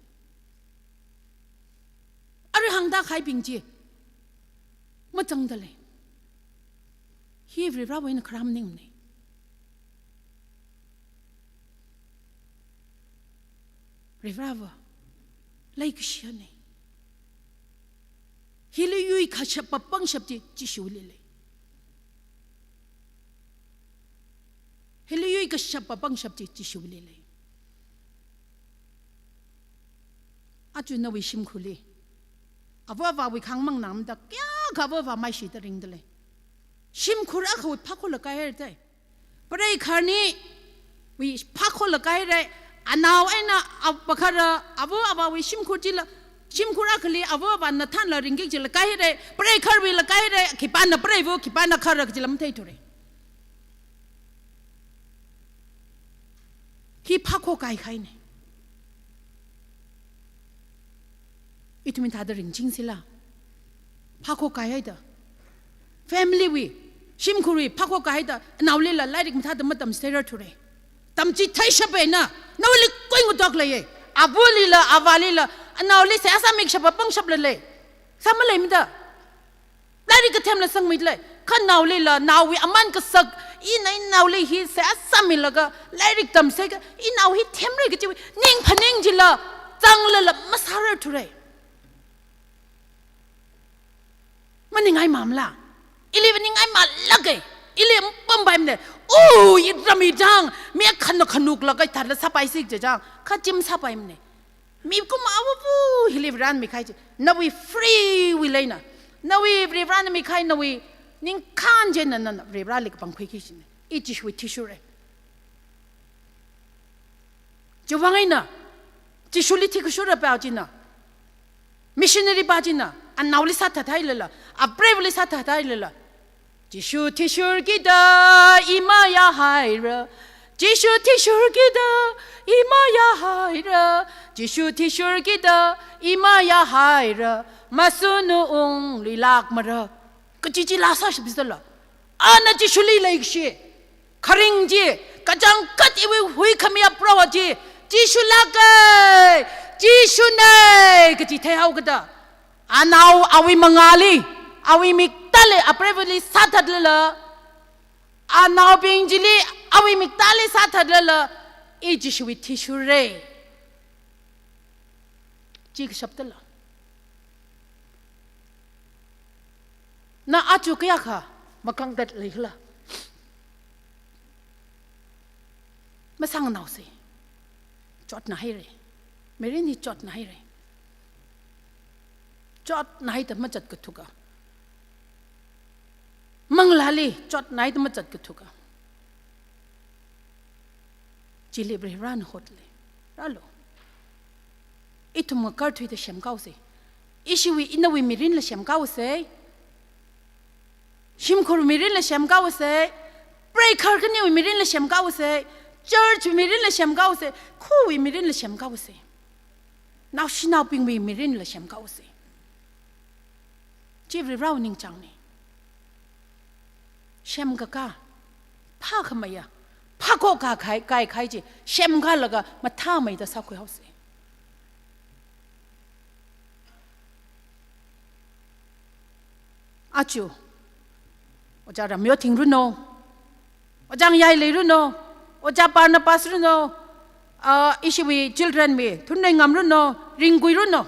Arui hāngda kahaibing chi machangdalei. Hi Varivarawui eina kharam maningmana. Varivarava leikashiyana. Hili yuikashap papangshap chi Jishuli lei. Hili yuikashap papangshap chi Jishuli lei. Aja nawui shimkhurli ava avāwui khāngmang nangda kayākha ava avā maishida ringdalei. Shimkhur akhawui phākhola kahai haira. Pareikharniwui phākhola kahai haira. Anao eina apakharā, ava avāwui shimkhur chila, shimkhur akhali ava avāna thānla ringki kajila kahai haira. Pareikharwuila kahai haira. Khipāna pareiva, khipāna kharā kajila matheithura. Hi phākho kaikhaina. Ithum hithāda ringchingsila. Phākho kaihaida. Family wui, shimkhurwui phākho kaihaida, anaolila lairik mathāda matamchitheirarthura. Tamchitheishap eina, naoli khuingatok leiya. Avalila, avālila, anaoli seihā sāmikashap papangshapla lei. Sā maleimada. Lairik kathemla sangmidalei. Kha naolila, naowui aman kasak, ina inaoli hi seihā sāmilaga, lairik tamseka, inao hi themra kajiwui ning phaning chila, zanglala masārarthura. Maningaimamala. Ili maningaimalaga. Ili mapampaimana. Oh, iram ichang, mi akhana khanuklaga hithāla sāpaisi kajachang, kha chi masāpaimana. Mikumo avavu hili Varena mikahai chi, nawui free will eina, nawui Varena mikahai nawui ningkhān chieina nana Vareli kapangkhuiki kajina. I Jishuwui athishurra. Chiwui vang eina, Jishuli thikashura pao china, missionary pao china, anaoli sāthathailala, apreivali sāthathailala, Jishu athishurkida i mayāhaira. Jishu athishurkida i mayāhaira. Jishu athishurkida i mayāhaira. Masunu ungluilākmara. Kaji chi laa sāshapsāla. Ana Jishuli leikashi. Kharing chi, kachangkhat iwui huikhamiya Proho chi, Jishu lāka, Jishuna kaji theihaokida, anao awui mangāli, awui miktāli, apreivali sāthatlala, anaobing chili awui miktāli sāthatlala, i Jishuwui athishurra. Chi kashaptala. Na aja kayākha makangdat leikhala. Masāngnaosa. Chotnahaira. Mirin hi chotnahaira. Chotnahaida machatkathuka. Manglāli chotnahaida machatkathuka. Chili Varivarana hotli. Rālu. Ithum ngakarthuida semkaosa. Ishiwui inawui mirinla semkaosa. Shimkhur mirinla semkaosa. Preikhar khaniwui mirinla semkaosa. Church mirinla semkaosa. Khawui mirinla semkaosa. Naoshinaobingwui mirinla semkaosa. Chi Varivarawui ningchāngna. Semkakā, phākhameiya, phākho kaikhai, kaikhai chi, semkalaga mathāmeida sākhuihaosa. Aja, Ojā Ramyo Thing ranu, Ojā Ngyai Lei ranu, Ojā Barnabas ranu, ah, ishiwui children mi, Thunreingam ranu, Ringkui ranu.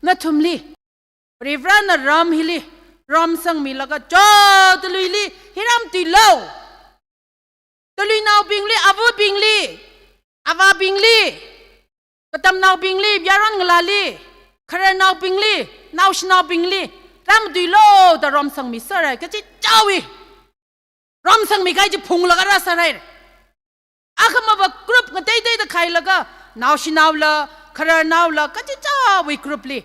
Nathumli Varivarana ram hili ramsangmilaga, cho, taluili hi ramtuilo. Taluinaobingli, avabingli, avābingli, katamnaobingli, yaron ngalāli, khararnaobingli, naoshinaobingli ramtuilo da ramsangmiserhai, kachichāwui ramsangmi kahai chi phunglaga rāserhai. Akhamava group ngateiteida khailaga, naoshinaola, khararnaola, kachichāwui group li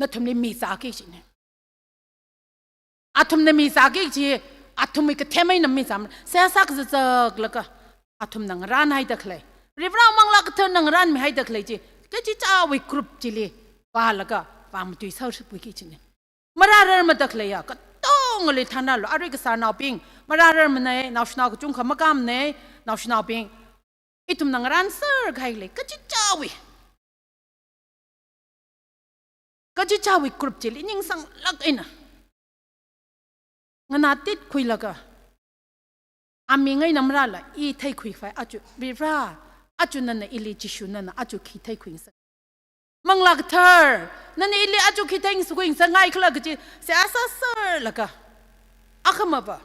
nathumli mizāki kajina. Athumna mizāki kaji, athumwui kathem eina mizāmana. Seihā sākazakzaklaga athumna ngarānhaida khalei, Varivara Manglā Katharana ngarānmihaida khalei chi, kachichāwui group chili vālaga vāmatuiserpui kajina. Marārarmada khaleiya katongali thanrālu. Arui kasārnaobing marārarmanei, naoshinao kachungkha makāmanei, naoshinaobing. Ithumna ngarānser kahai lei, kachichāwui, kachichāwui group chili ningsanglāk eina nganātitkhuilaga, aming eina marāla, i theikhuikhavai aja, Varivara, aja nana ili, Jishu nana aja khi theikhuingasakngai, Manglā Kathar, nana ili aja khi theingasakngaikhala kaji seihā sāserlaga, akhamava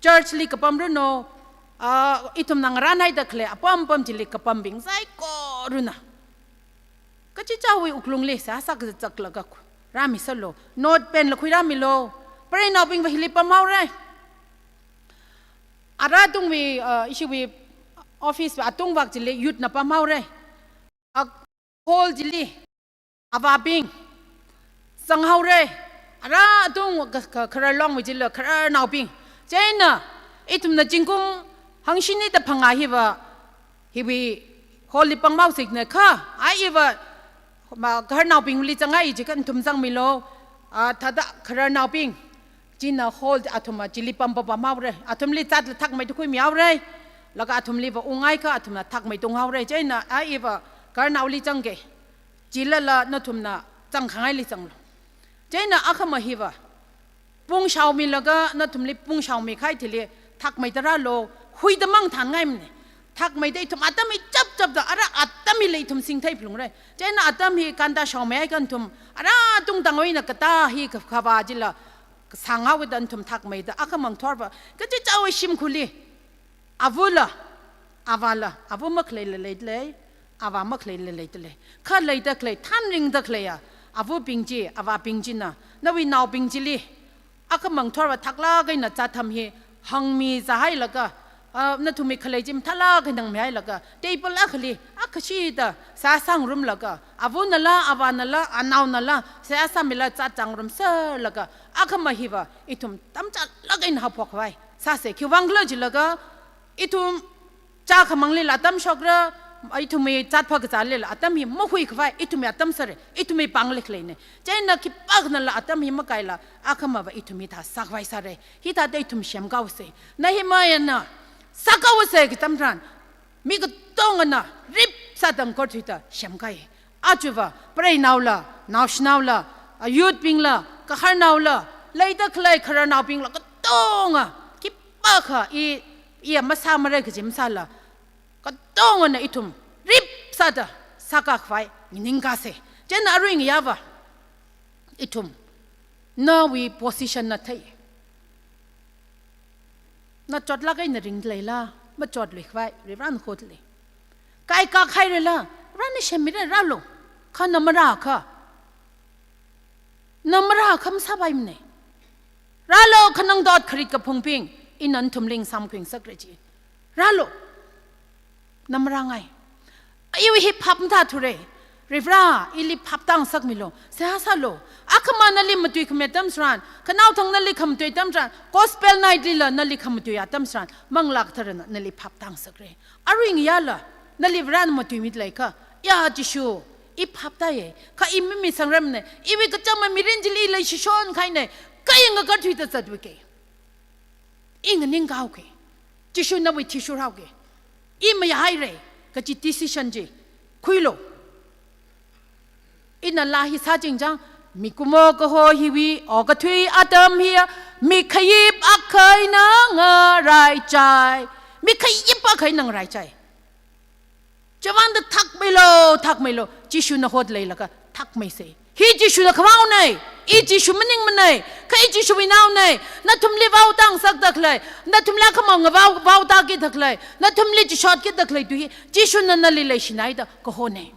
church li kapam ranu, ah, ithumna ngarānhaida khalei apam apam chili kapambing saikorana kachichāwui wuklungli seihā sākazakzaklaga rāmiserlu. Note pen la khuirāmilu. Preinaobingva hili pamhaora. Ara atungwui, ah, ishiwui office atungvak chili youth na pamhaora. Ah, hall chili avābing zanghaora. Ara atung ka, ka, khararlongwui chili khararnaobing. Chieina ithumna zingkum hangshini da phangā hiva, hiwui hall li pamhaosa kajina kha, a iva, ma, khararnaobingli zanghai jiakha nathum zangmilu. Ah, thāda khararnaobing china hall athumva chili pam, pam, pamhaora. Athumli zatla thakmeida khuimihaora. Laga athumliva ungngaikha athumna thakmeida unghaora. Chieina a iva khararnaoli zangki. Chilala nathumna zangkhangaili zanglu. Chieina akhama hiva pungshaomilaga, nathumli pungshaomi kahai thili thakmeida rālu. Huida mang thānngaimana. Thakmeida ithum atam hi chapchapda, ara atam hila ithum singthei phalungra. Chieina atam hi ganda shaomihaiakha nathum ara tungtangwui eina katā hi kha, khavā chila sānghaoda nathum thakmeida, akhamang thorva kachichāwui shimkhurli, avula, avāla, ava makhaleila leidalei, avā makhaleila leidalei. Kha leida khalei, thanringda khaleiya avabing chi, avābing china nawui naobing chili akhamang thorva thaklāk eina zat atam hi hāngmizāhailaga, ah, nathumwui khalei chi mathālāk eina hāngmihailaga, table akhali akhashida seihā sāngarumlaga, avunala, avānala, anaonala seihā sāmila zat zangrumserlaga, akhama hiva ithum tamchālāk eina haophokkhavai sāsa. Khiwuivang khala jilaga, ithum chākhamanglila atam shokra, ithumwui zat phākazālila atam hi mahuikhavai ithumwui atam sāra, ithumwui pāngli khaleina. Chieina khipākhanala atam hi makaila, akhamava ithum hithā sākhavai sāra. Hithāda ithum semkahaosa. Nehemiahna sākahaosa katam tharan, mi katongana rip sāda ngakarthuida semkahai. Ajava preinaola, naoshinaola, a youth bingla, khararnaola, leida khalei khararnaobingla katonga, khipākha i, iya masāmara kaji masāla, katongana ithum rip sāda sākakhavai nganingkasa. Chieina arui ngayāva ithum nawui position na thei. Na chotlāk eina ringdaleila, machotluikhavai Varivarana hotli. Kaikak hairala, Varivarana shemmira, rālu. Kha na marākha, na marākha masāpaimana. Rālu, khanang dot kharit kaphungbing, ina nathumli ngasāmkhuingasakra ji. Rālu. Na marāngai. Iwui hi phap mathāthura. Varivara, ili phap tāngasakmilu. Seihā sālu. Akhama nali matuikhami atam tharan, khanaothang nali khamatui atam tharan, gospel night lila nali khamatui atam tharan, Manglā Katharana nali phap tāngasakra. Arui ngayāla nali Varena matuimida leiakha, ya Jishu, i phap tāya, kha i mamisangrarmana, iwui kachāngmei mirin chili i leishishon kahaina, kha i ngakarthuida zatwuika. I nganingkahaoka. Jishu nawui athishurhaoka. I mayāhaira kaji decision chi khuilu. Ina laa hi sāchingchang, mikumo kaho hiwui okathui atam hiya, mikhayip akha eina ngaraichai. Mikhayip akha eina ngaraichai. Chiwuivangda thakmeilu, thakmeilu, Jishuna hotleilaga thakmeisei. Hi Jishuna kavaonei, i Jishu maningmanei, kha i Jishuwui naonei, nathumli vaotāngasakda khalei, nathumli akhama ngavao, vaotākida khalei, nathumli chishotkida khalei tui hi, Jishuna nali leishinaida kahonei.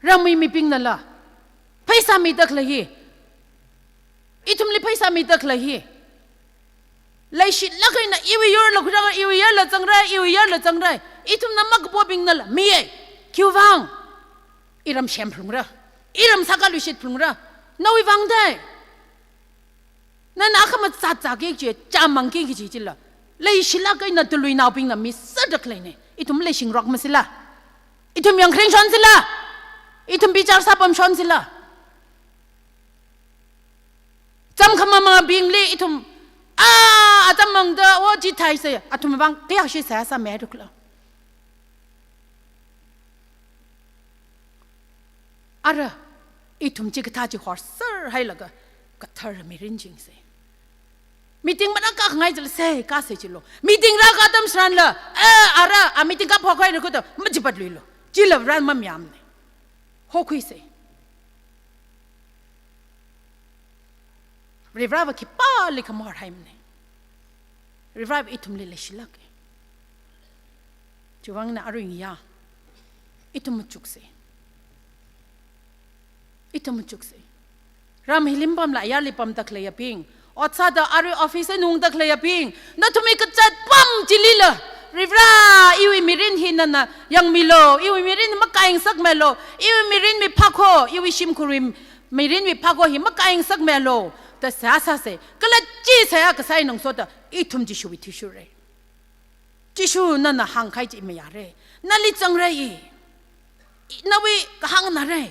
Ramwui mibingnala, pheisā mida khalei hi, ithumli pheisā mida khalei hi, leishilāk eina iwui yurla khuirāngra, iwui yarla zangra, iwui yarla zangra. Ithumna makapobingnala miya. Khiwuivang? Iram shemphalungra. Iram sākhaluishitphalungra. Nawui vang dai. Nana akhama zatzāki kaji, chāmangki kaji chila, leishilāk eina tuluinaobingna miserda khaleinei. Ithum leishingarok masila? Ithum yangkharing shonsila? Ithum bichar sāpam shonsila? Chāmkhamamabingli ithum, a, achāmmangda, o, chithāhaisei, athumwui vang kayākha seihā sāmeirukla? Ara, ithum chikathā chi horserhailaga, kathara mirin chingsei. Meeting manā kākhangai chila sei, kāsei chilo. Meeting rākā atam tharanla, a, ara, a meeting kāphok haira khuda, machipatluilo. Chila Varena mamayāmanei. Hokhuisei. Varivarava khipālikha mahorhaimanei. Varivarava ithumli leishilāka. Chiwuivang eina arui ngayā ithum machuksei. Ithum machuksei. Ram hili mapamla ayarli pamda khaleiyabing, ot sāda arui office eina ungda khaleiyabing, nathumwui kazat apam chilila, Varivara, iwui mirin hi nana yangmilo, iwui mirin hi makāyang ngasakmilo, iwui mirinwui phakho, iwui shimkhurwui mirinwui phakho hi makāyang ngasakmilo da seihā sāsei. Kala chi seihā kasā eina ngasoda ithum Jishuwui athishurrei. Jishu, nana hāngkahai chi mayāra. Nali zangra i. I, nawui kahāng nara.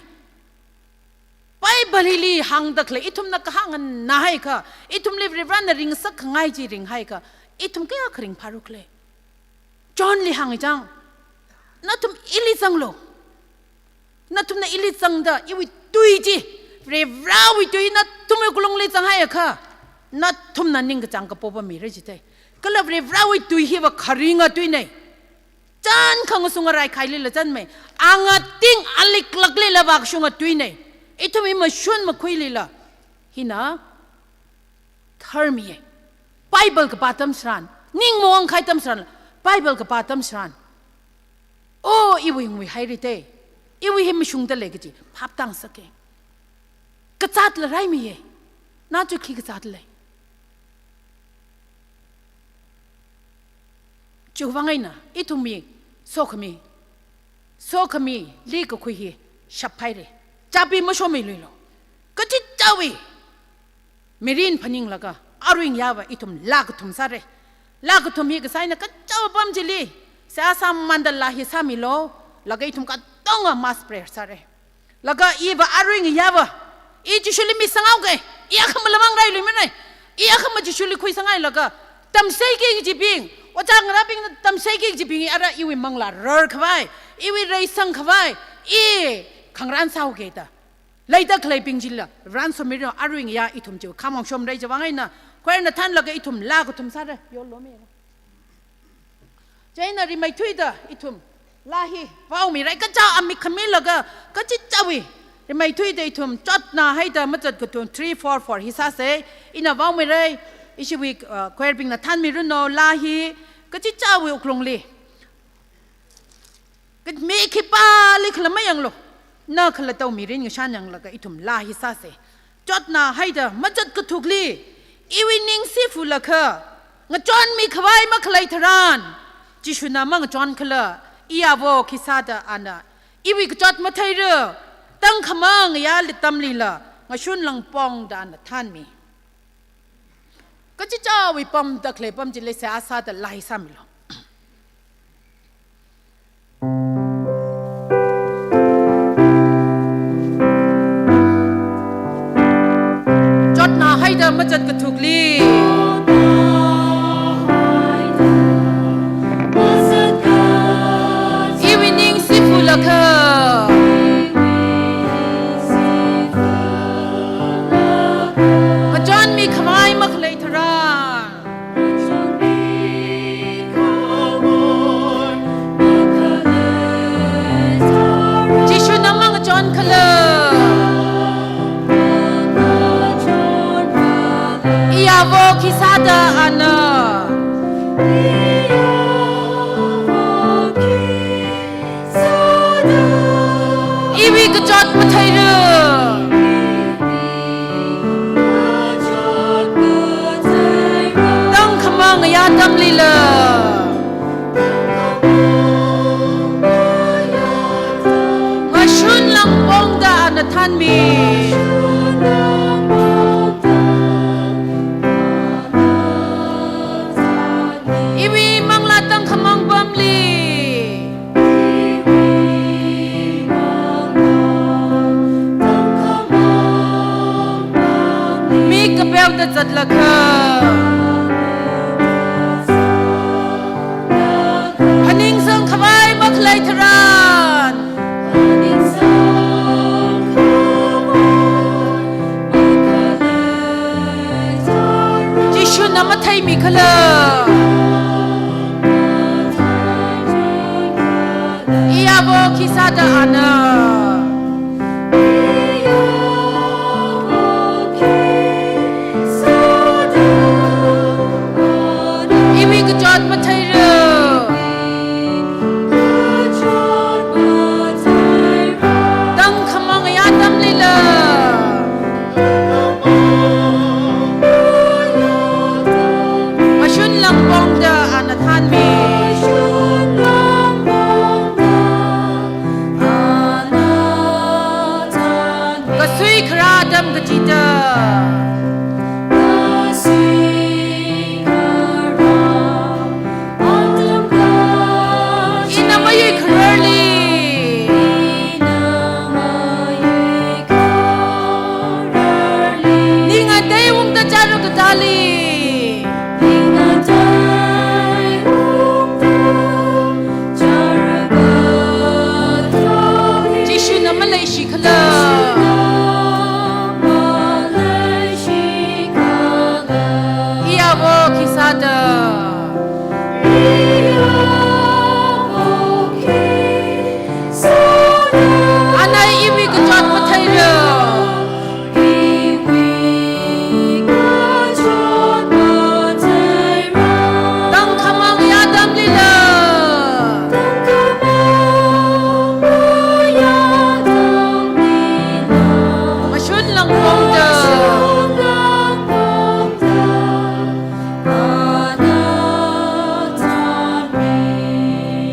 Bible hili hāngda khalei ithumna kahāng nganāhaiakha, ithumli Varivarana ringngasakkhangai chi ringhaiakha, ithum kayākha ringphāra khala? Johnli hānga chang, nathum ili zanglu. Nathumna ili zangda, iwui tui chi, Varivarawui tui nathumwui wuklungli zanghaiakha, nathumna ningkachāng kapo pamira jidalei. Kala Varivarawui tui hiva kharinga tuinei. Chān khangasung arai khailila chānmei. Angating aliklaklila vākashunga tuinei. Ithumwui mashun makhuilila hina tharmiya. Bible kapā atam tharan, ning maungkahai atam tharan, Bible kapā atam tharan, o, iwui nguihaira da, iwui hi mashungdalei kaji phap tāngasaka. Kazatla raimiya. Na chu khi kazat lei? Chiwuivang eina ithumwui sokhami, sokhamili kakhui hi shaphaira. Chābi mashomiluilo. Kachichāwui mirin phaninglaga, arui ngayāva ithum laa kathum sāra. Laa kathum hi kasā eina kachichāwui apam chili, seihā sāmamānda laa hi sāmilo, laga ithum katonga mass prayer sāra. Laga iva arui ngayāva, i Jishuli misanghaoka, i akhama lamang railuimanei, i akhama Jishuli khuisangailaga, tamseiki kajibing, ojā ngarābingna tamseiki kajibing, ara iwui manglā rarkhavai, iwui reisangkhavai, i khangarān sāhaoka da leida khaleibing chila, Varena somiranu. Arui ngayā ithum chiwui khamong shomra. Chiwuivang eina, choirna thānlaga ithum laa kathum sāra. Yolo mi. Chieina rimeithuida ithum laa hi vaomira, kachichā amik khamilaga, kachichāwui rimeithuida ithum chotna haida mazatkathum three four four hi sāsa. Ina vaomira, ishiwui, uh, choirbingna thānmiranu laa hi, kachichāwui wuklungli. Kha mi khipālikhala mayanglu. Na khalattawui mirin ngashan yanglaga ithum laa hi sāsa. Chotna haida mazatkathukli, iwui ning sifulakha, ngachonmikhavai makhalei tharan, Jishuna mangachonkhala, iyavo khisāda ana iwui kachot matheira, tangkhamang ngayā atamlila ngashun langpongda ana thānmi. Kachichāwui pamda khalei apam chili seihā sāda laa hi sāmilu. Chotna haida mazatkathukli, iwui ning sifulakha, ngachonmikhavai makhalei tharan, Iwui kachot matheira. Tangkhamang ngayā atamlila ngashun langpongda ana thanmi. Iwui manglā tangkhamang pamli mi kapeoda zatlakha, phaningsang khavai makhalei tharan Jishuna matheimi khala. Iyavo khisāda ana iwui kachot matheira. Tangkhamang ngayā atamlila ngashun langpongda ana thanmi. Kasui kharā atam kachida ina mayui khararli, ning ngateiungda chāra katāli Jishuna maleishi khala. Iyavo khisāda ana iwui kachot matheira. Tangkhamang ngayā atamlila ngashun langpongda.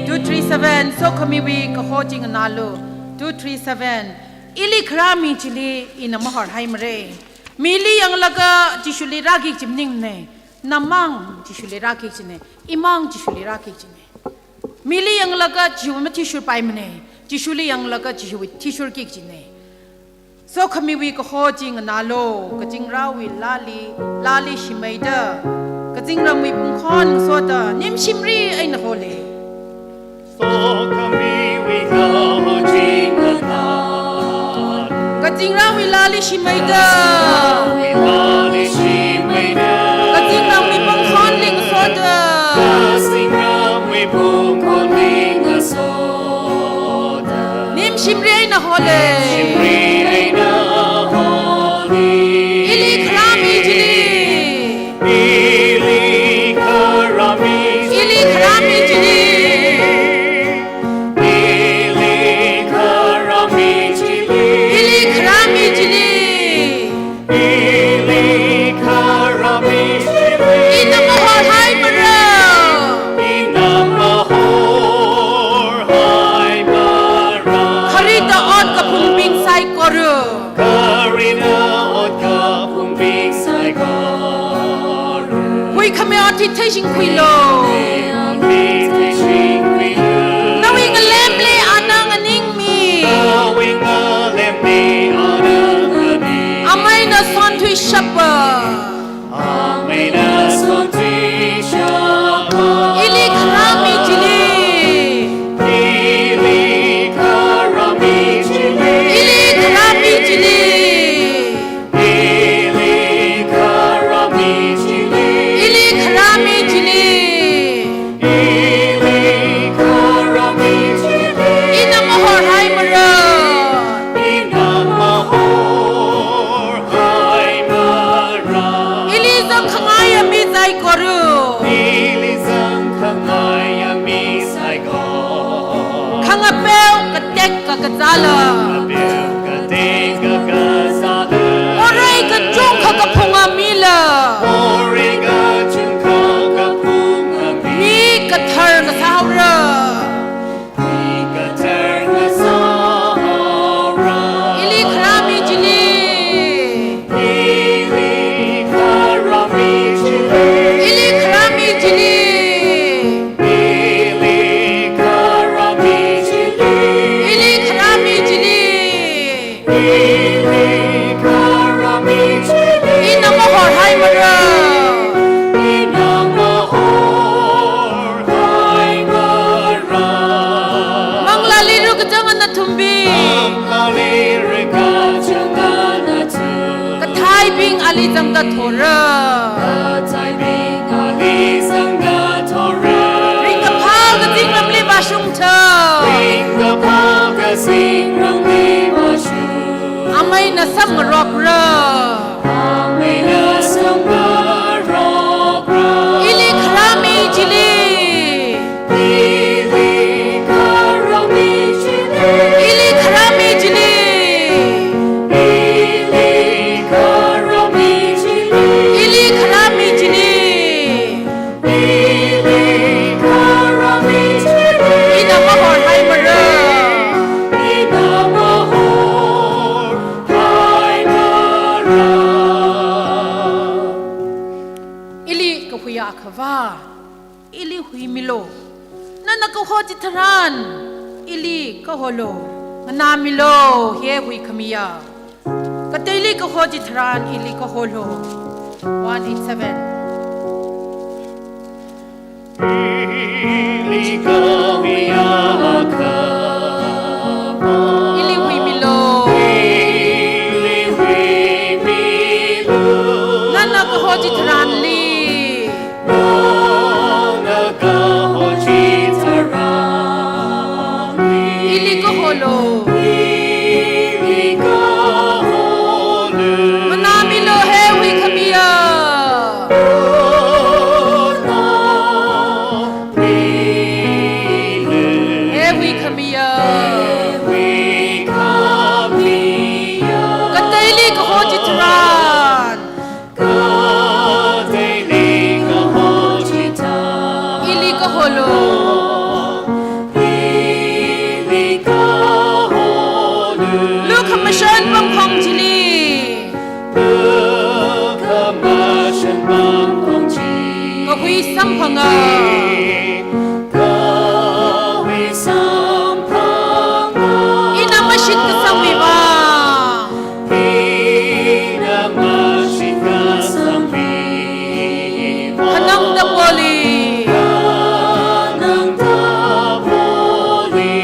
Two three seven, sokhamiwui kaho chi nganālu. Two three seven. Ili kharā mi chili ina mahorhaimara. Mili yanglaga Jishuli rāki kaji maningne. Namang Jishuli rāki kajine. Imang Jishuli rāki kajine. Mili yanglaga Jishu mathishurpaimane. Jishuli yanglaga Jishuwui thishurki kajine. Sokhamiwui kaho chi nganālu, kazingraowui laali, laali shimeida, kazingramwui pungkhon ngasoda, nimshimri eina hole. Sokhamiwui kaho chi nganā. Kazingraowui laali shimeida. Kazingraowui laali shimeida. Kazingramwui pungkhonli ngasoda. Kazingramwui pungkhonli ngasoda. Nimshimri eina hole. Nimshimri eina hole. Ili kharā mi chili. Ili kharā mi chili. Ili kharā mi chili. Ili kharā mi chili. Ili kharā mi chili. Ili kharā mi chili. Ina mahorhaimara. Ina mahorhaimara. Kharida ot kaphumbing saikora. Kharida ot kaphumbing saikora. Huikhame ot hi theishingkhuilu. Huikhame ot hi theishingkhuilu. Nawui ngalemli ana nganingmi. Nawui ngalemli ana nganingmi. Ameina sonthuishapa. Ameina sonthuishapa. Ili kharā mi chili. Ili kharā mi chili. Ili kharā mi chili. Ili kharā mi chili. Ili kharā mi chili. Ili kazāla. Morei kachungkha kaphunga mila. Mi kathar kasā haora. Ili kharā mi chili. Ili kharā mi chili. Ili kharā mi chili. Ina mahorhaimara. Manglāli rukachang ana thumbing. Kathaibing ali zangda thora. Ringkaphā kazingramli vāshungtha. Ameina samngarokra. Ili kharā mi chili. Ili kharā mi chili. Ili kharā mi chili. Ina mahorhaimara. Ili kahuiya akhava. Ili huimilu. Nana kaho chitharan ili kaholu. Nganāmilu, he huikhamiya. Kateili kaho chitharan ili kaholu. One eight seven. Ili huimilu. Nana kaho chitharanli. Ili kaholu. Nganāmilu, he huikhamiya. He huikhamiya. Kateili kaho chitharan. Ili kaholu. Lukhamashan pamkhong chili. Kahui samphanga. Ina mashit kasangwui vang. Khanangda poli.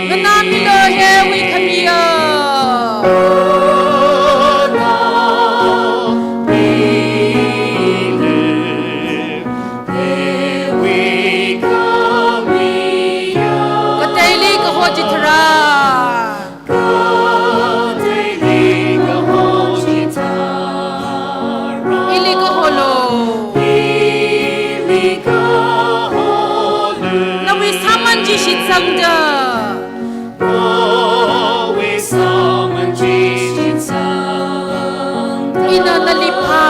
Nganāmilu, he huikhamiya. Kateili kaho chitharan. Ili kaholu. Nawui sāman chi shitsangda. Ina nali phā.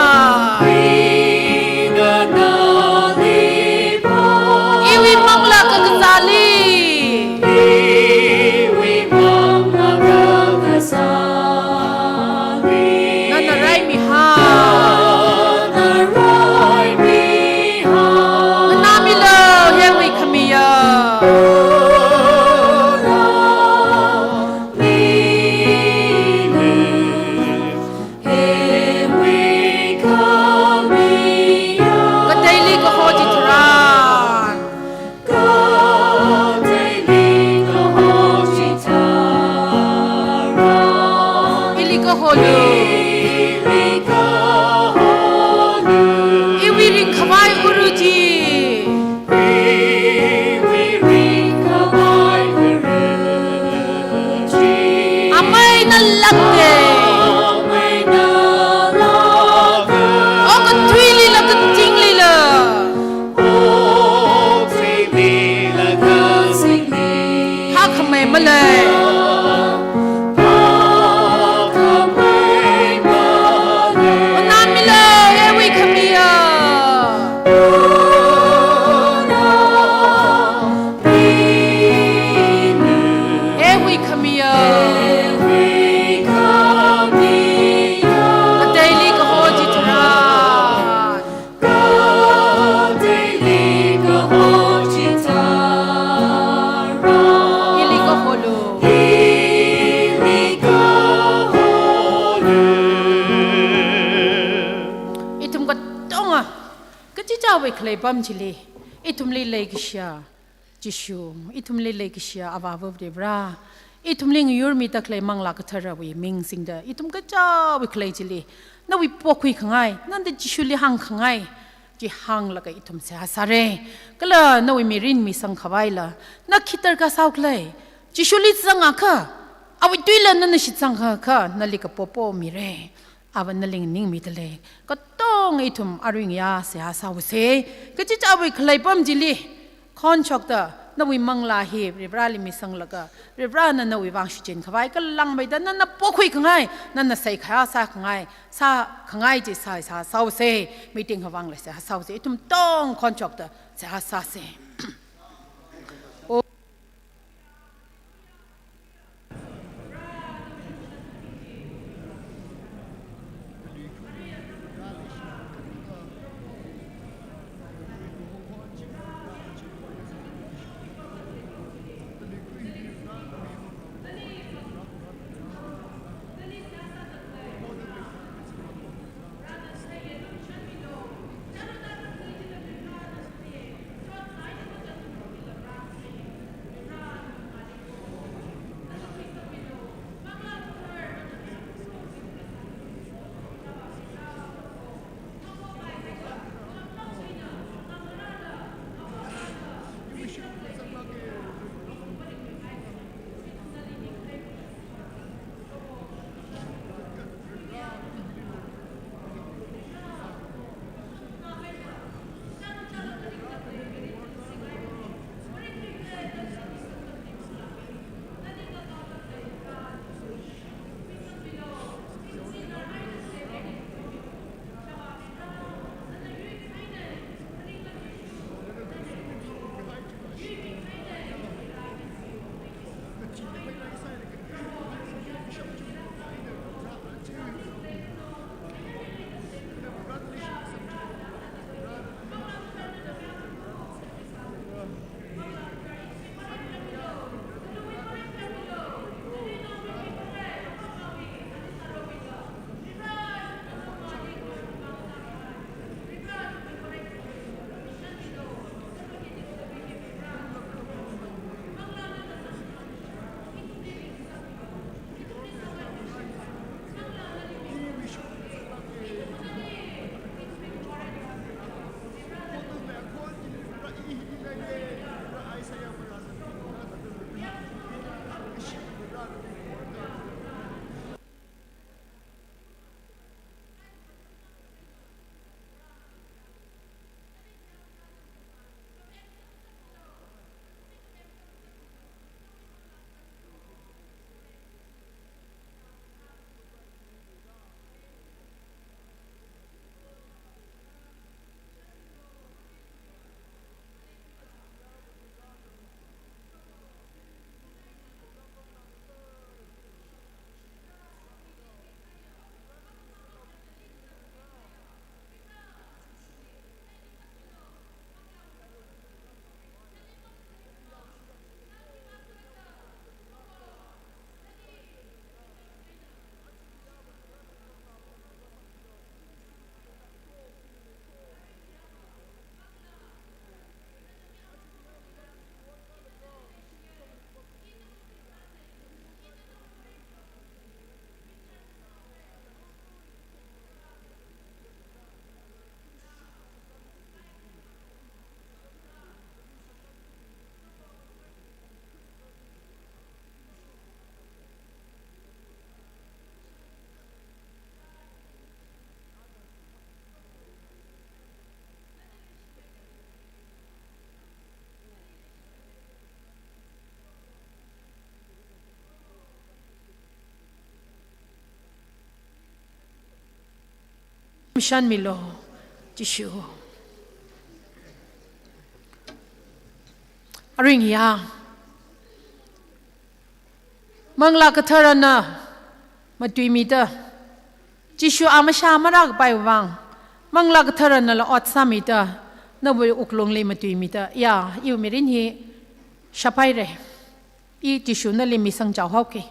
Iwui manglā kakazāli. Nana raimihai. Nganāmilu, he huikhamiya. Kateili kaho chitharan. Ili kaholu. Iwui ringkhavai uru chi. Ameina lakte. Okathuilila katinglila. Hakhamei malei. Awui khalei apam chili, ithumli leikashiya Jishu, ithumli leikashiya Avāva Varivara, ithumli ngayurmida khalei Manglā Katharawui ming singda, ithum kachichāwui khalei chili, nawui pokhuikhangai, nanda Jishuli hāngkhangai chi hānglaga ithum seihā sāra. Kala nawui mirin misangkhavaila, na khi darkar sāhaokhala? Jishuli zangakha, awui tuila nana shitsangakha, nali kapopo mira. Avāna nali nganingmida lei. Katonga ithum aruiya seihā sāhaosa. Kachichāwui khalei apam chili, khonshokta, nawui manglā hi Varivarali misanglaga, Varivarana nawui vang shichinkhavai kala langmeida, nana pokhuikhangai, nana seihā sākhangai, sākhangai chi seihā sāhaosa, meeting hi vangla seihā sāhaosa, ithum katonga khonshokta seihā sāsa. Mishanmilu, Jishu. Aring ya. Manglā Katharana matuimida, Jishu amashā marākapai vang, Manglā Katharanala ot sāmida, nawui wuklungli matuimida, ya, iwui mirin hi shaphaira. I Jishu nali misangchao haoki.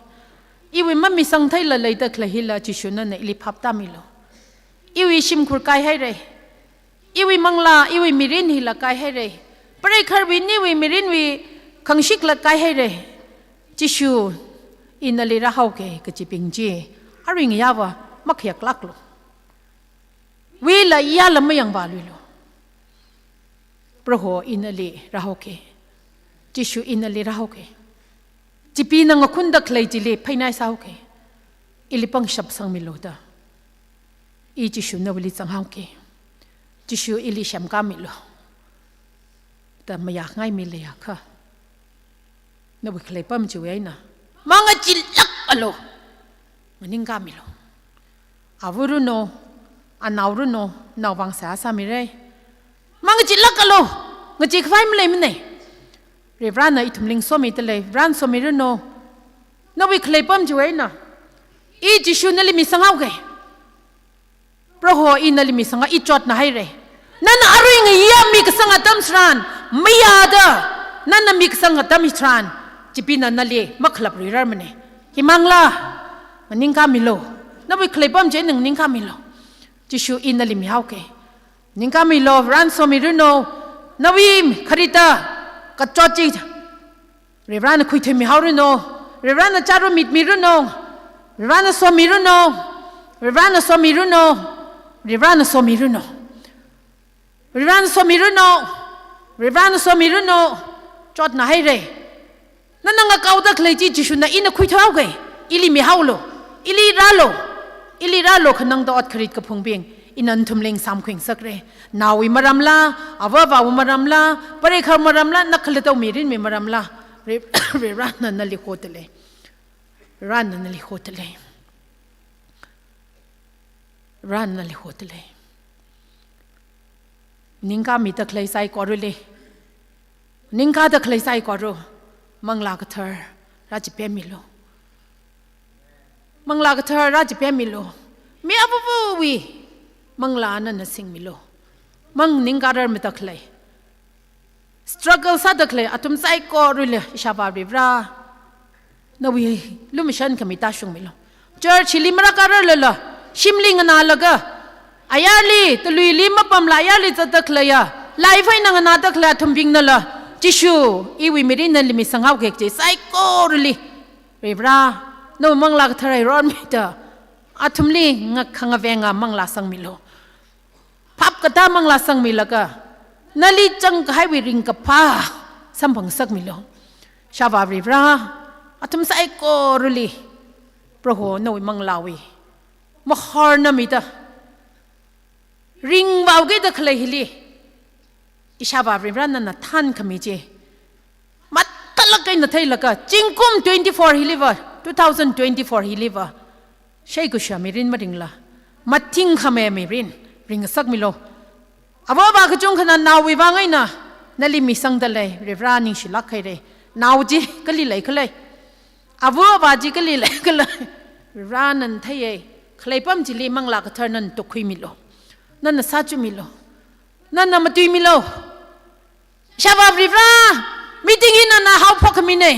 Iwui mamisang theila leida khalei hila Jishu nana ili phaptāmilu. Iwui shimkhur kaihaira. Iwui manglā, iwui mirin hila kaihaira. Pareikharwui, nawui mirinwui khangashikla kaihaira. Jishu, ina nali rāhaoki kajibing chi, arui ngayāva makhayāklāklu. Wuila yāla mayangvāluilu. Proho, ina nali rāhaoki. Jishu, ina nali rāhaoki. Chibingna ngakhunda khalei chili phainai sāhaoki. Ili pangshap sangmilu da. I Jishu nawuili zanghaoki. Jishu, ili semkāmilu da mayāngaimi leiakha, nawui khalei apam chiwui eina mangachilākalu. Nganingkāmilu. Ava ranu, anao ranu, naovang seihā sāmira. Mangachilākalu. Ngacheekhavai maleimana. Varivarana ithumli somidalei, Varivarana somiranu. Nawui khalei apam chiwui eina I Jishu nali misanghaoki. Proho, ina nali misanghaoki, I chotnāhaira. Nana arui ngayā mikasang atam tharan, mayāda nana mikasang atam tharan, chibingna nali makhalapluirarmana. Himangla, nganingkāmilu. Nawui khalei apam chi nganingkāmilu. Jishu, ina nali mihaoki. Nganingkāmilu, Varivarana somiranu. Nawui kharita kachot chi Varivarana khuithuimihaoranu. Varivarana chāra mitmiranu. Varivarana somiranu. Varivarana somiranu. Varivarana somiranu. Varivarana somiranu. Varivarana somiranu. Chotnāhaira. Nana ngakaoda khalei chi Jishuna ina khuithuihaoki. Ili mihaolu. Ili rālu. Ili rālu, khanangda ot kharit kaphungbing. Ina nathumli samkhuingasakra. Naowui maramla, ava avāwui maramla, pareikharwui maramla, na khalattawui mirinwui maramla, Re-, Varivarana nali hodalei. Varivarana nali hodalei. Varivarana nali hodalei. Nganingkāmida khalei saikorali, nganingkāda khalei saikora, Manglā Kathara rāchipemmilu. Manglā Kathara rāchipemmilu. Mi avāvawui manglā nana singmilu. Manganingkārarmada khalei, struggle sāda khalei athum saikorali, Ishāvā Varivara, nawui lumashan khami tāshungmilu. Church hili marākārarlala, shimli nganālaga, ayarli, taluili mapamla ayarli zatda khaleiya, live eina nganāda khalei athumbingnala, Jishu, iwui mirin nali misanghaoki kaji saikorali, Varivara, nawui Manglā Kathara rormida, athumli nga-, khangavenga manglā sangmilu. Phap katā manglā sangmilaga, nali changkahaiwui ringkaphā samphangsakmilu. Ishāvā Varivara, athum saikorali, Proho nawui manglāwui mahorna mida, ringvāokida khalei hili, Ishāvā Varivara nana thānkhami chi mathālāk eina theilaga, zingkum twenty-four hiliva, two thousand twenty-four hiliva, sheikasha mirin maringla, mathingkhamei mirin ringasakmilu. Ava avā kachungkhana naowui vang eina nali misangdalei, Varivara ningshilāk haira. Nao chi kali leikhala, ava avā chi kali leikhala, Varivara nana theiya. Khalei apam chili Manglā Kathara nana tukkhuimilu. Nana sāchumilu. Nana matuimilu. Ishāvā Varivara, meeting hi nana haophok khamina,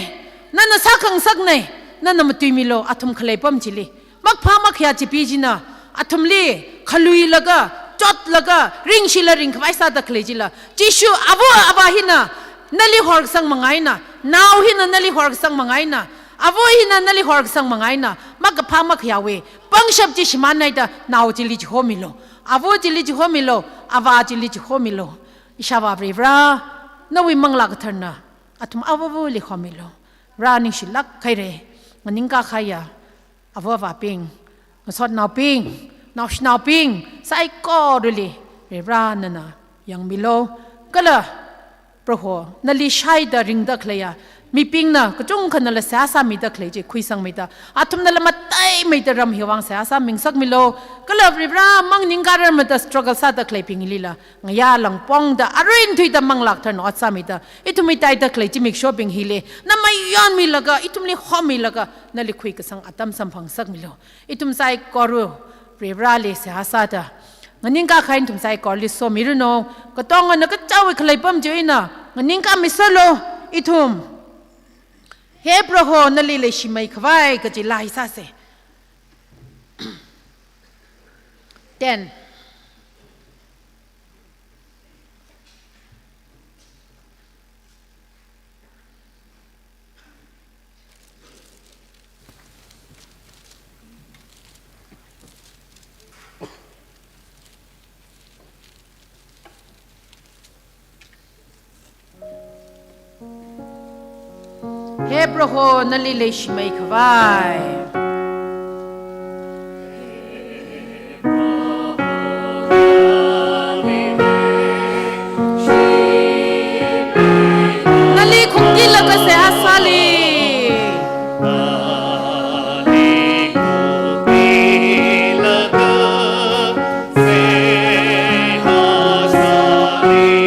nana sākhangasakna, nana matuimilu, athum khalei apam chili makaphā makhayā chibi china athumli khaluilaga, chotlaga, ringshila ringkhavai sāda khalei chila, Jishu, ava avā hina nali horkasang manga eina, nao hina nali horkasang manga eina, ava hina nali horkasang manga eina, makaphā makhayāwui pangshap chi shimānhaida nao chili chihomilu, ava chili chihomilu, avā chili chihomilu. Ishāvā Varivara, nawui Manglā Katharana athum avāvali homilu. Vara ningshilāk haira, nganingkā kahaiya ava avābing, ngasotnaobing, naoshinaobing saikorali Varivara nana yangmilu. Kala Proho, nali shaida ringda khaleiya mibingna kachungkhanala seihā sāmida khalei chi khuisangmida, athumnala mataimeida ram hiwui vang seihā sāmingasakmilu. Kala Varivara, manganingkārarmada struggle sāda khaleibinglila ngayā langpongda, arin thuida Manglā Katharana ot sāmida, ithumwui taida khalei zimikshobing hili na mayonmilaga, ithumli homilaga, nali khuikasang atam samphangsakmilu. Ithum saikora Varivarali seihā sāda, nganingkā kahai ithum saikorali somiranu. Katongana kachāwui khalei apam chi eina nganingkāmiserlu. Ithum, He Proho, nali leishimeikhavai kaji laa hi sāsa. Ten. He Proho, nali leishimei khavai. Nali khungtilaga seihā sāli.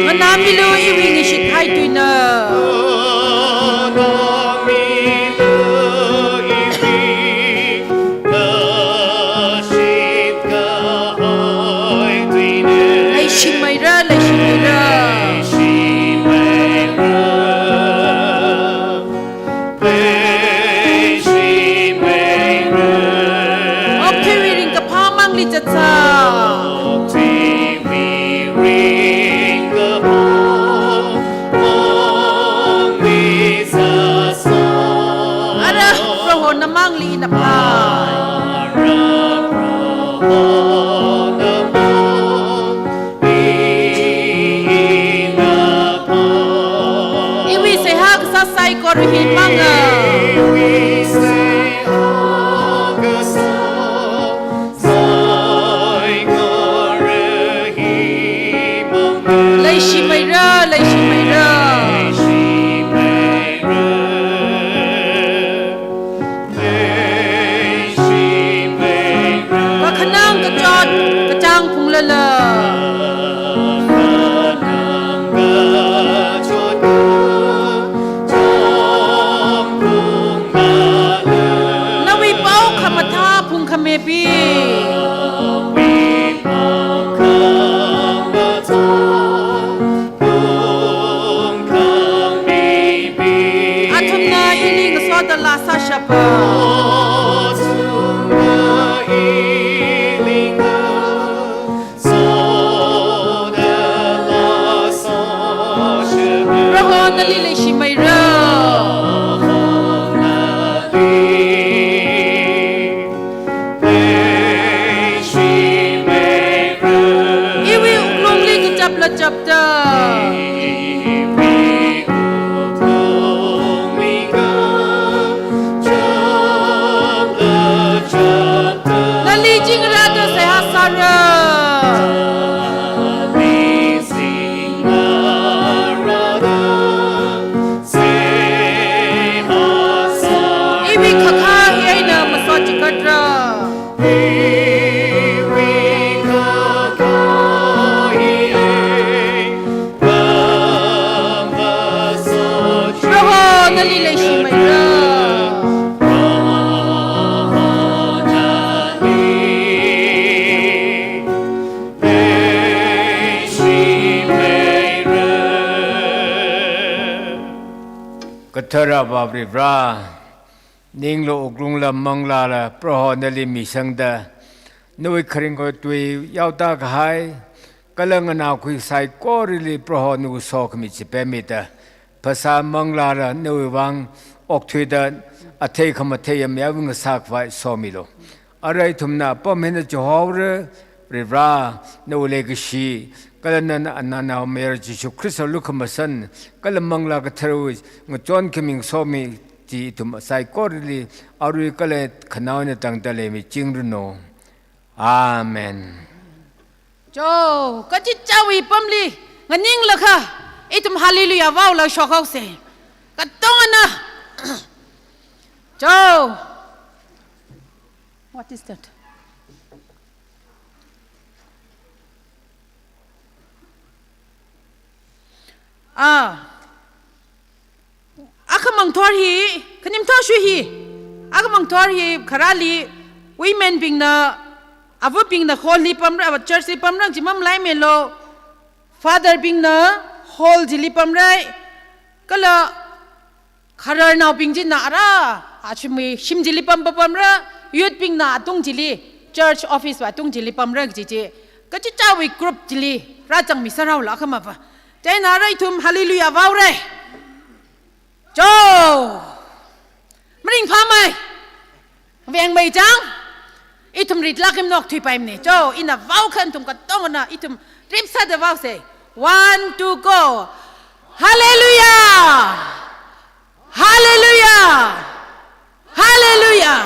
Nganāmilu iwui ngashit hai tuina. Leishimeira, leishimeira. Okathuiwui ringkaphā mangli zatsa. Ara Proho namangli ina phā. Iwui seihā kasā saikora hi manga. Leishimeira, leishimeira. Kakhanang kachot kachāng phunglala. Nawui pao khamathā phungkhamibing. Athumna ili ngasoda laa sāshapa. Proho nali leishimeira. Iwui wuklungli kachapla chapta. Nali chingrāda seihā sāra. Iwui khakha hi eina masot chikatra. Proho nali leishimeira. Kathara Avā Varivara, ningla wuklungla manglāla Proho nali misangda, nawui kharing kotui yaoda kahai, kala nganākhui saikorali Proho nawui sokhami chi pemmida, phasā manglāla nawui vang okthuida athei khamathei yamyawui ngasā khavai somilu. Arui ithumna apam hina chihaora, Varivara, nawui leikashi, kala nana Ananaomayara Jishu Khrista lukhamashan, kala Manglā Katharawui ngachon khami ngasomi chi ithum saikorali, arui kala khanaowa eina tangda leimichingranu. Amen. Cho, kachichāwui apamli, nganinglakha, ithum Hallelujah vaola shokhaosa. Katongana. Cho. What is that? Ah. Akhamang thor hi, khanim thor shu hi. Akhamang thor hi, kharali, women bingna, avabingna hall li pamra, church li pamra, jimam lai melo. Father bingna hall chili pamrai. Kala khararnaobing china ara, achumi shim chili pam pam pamra, youth bingna atung chili, church office wui atung chili pamra kaji chi, kachichāwui group chili, rāzangmi sāraola khamapa. Chieina ara ithum Hallelujah vaora. Cho! Maringphāmei. Vengmei chang, ithum ritlāk eina okthuipaimana. Cho, ina vaokha nathum katongana, ithum ripsāda vaosa. One, two, go. Hallelujah! Hallelujah! Hallelujah!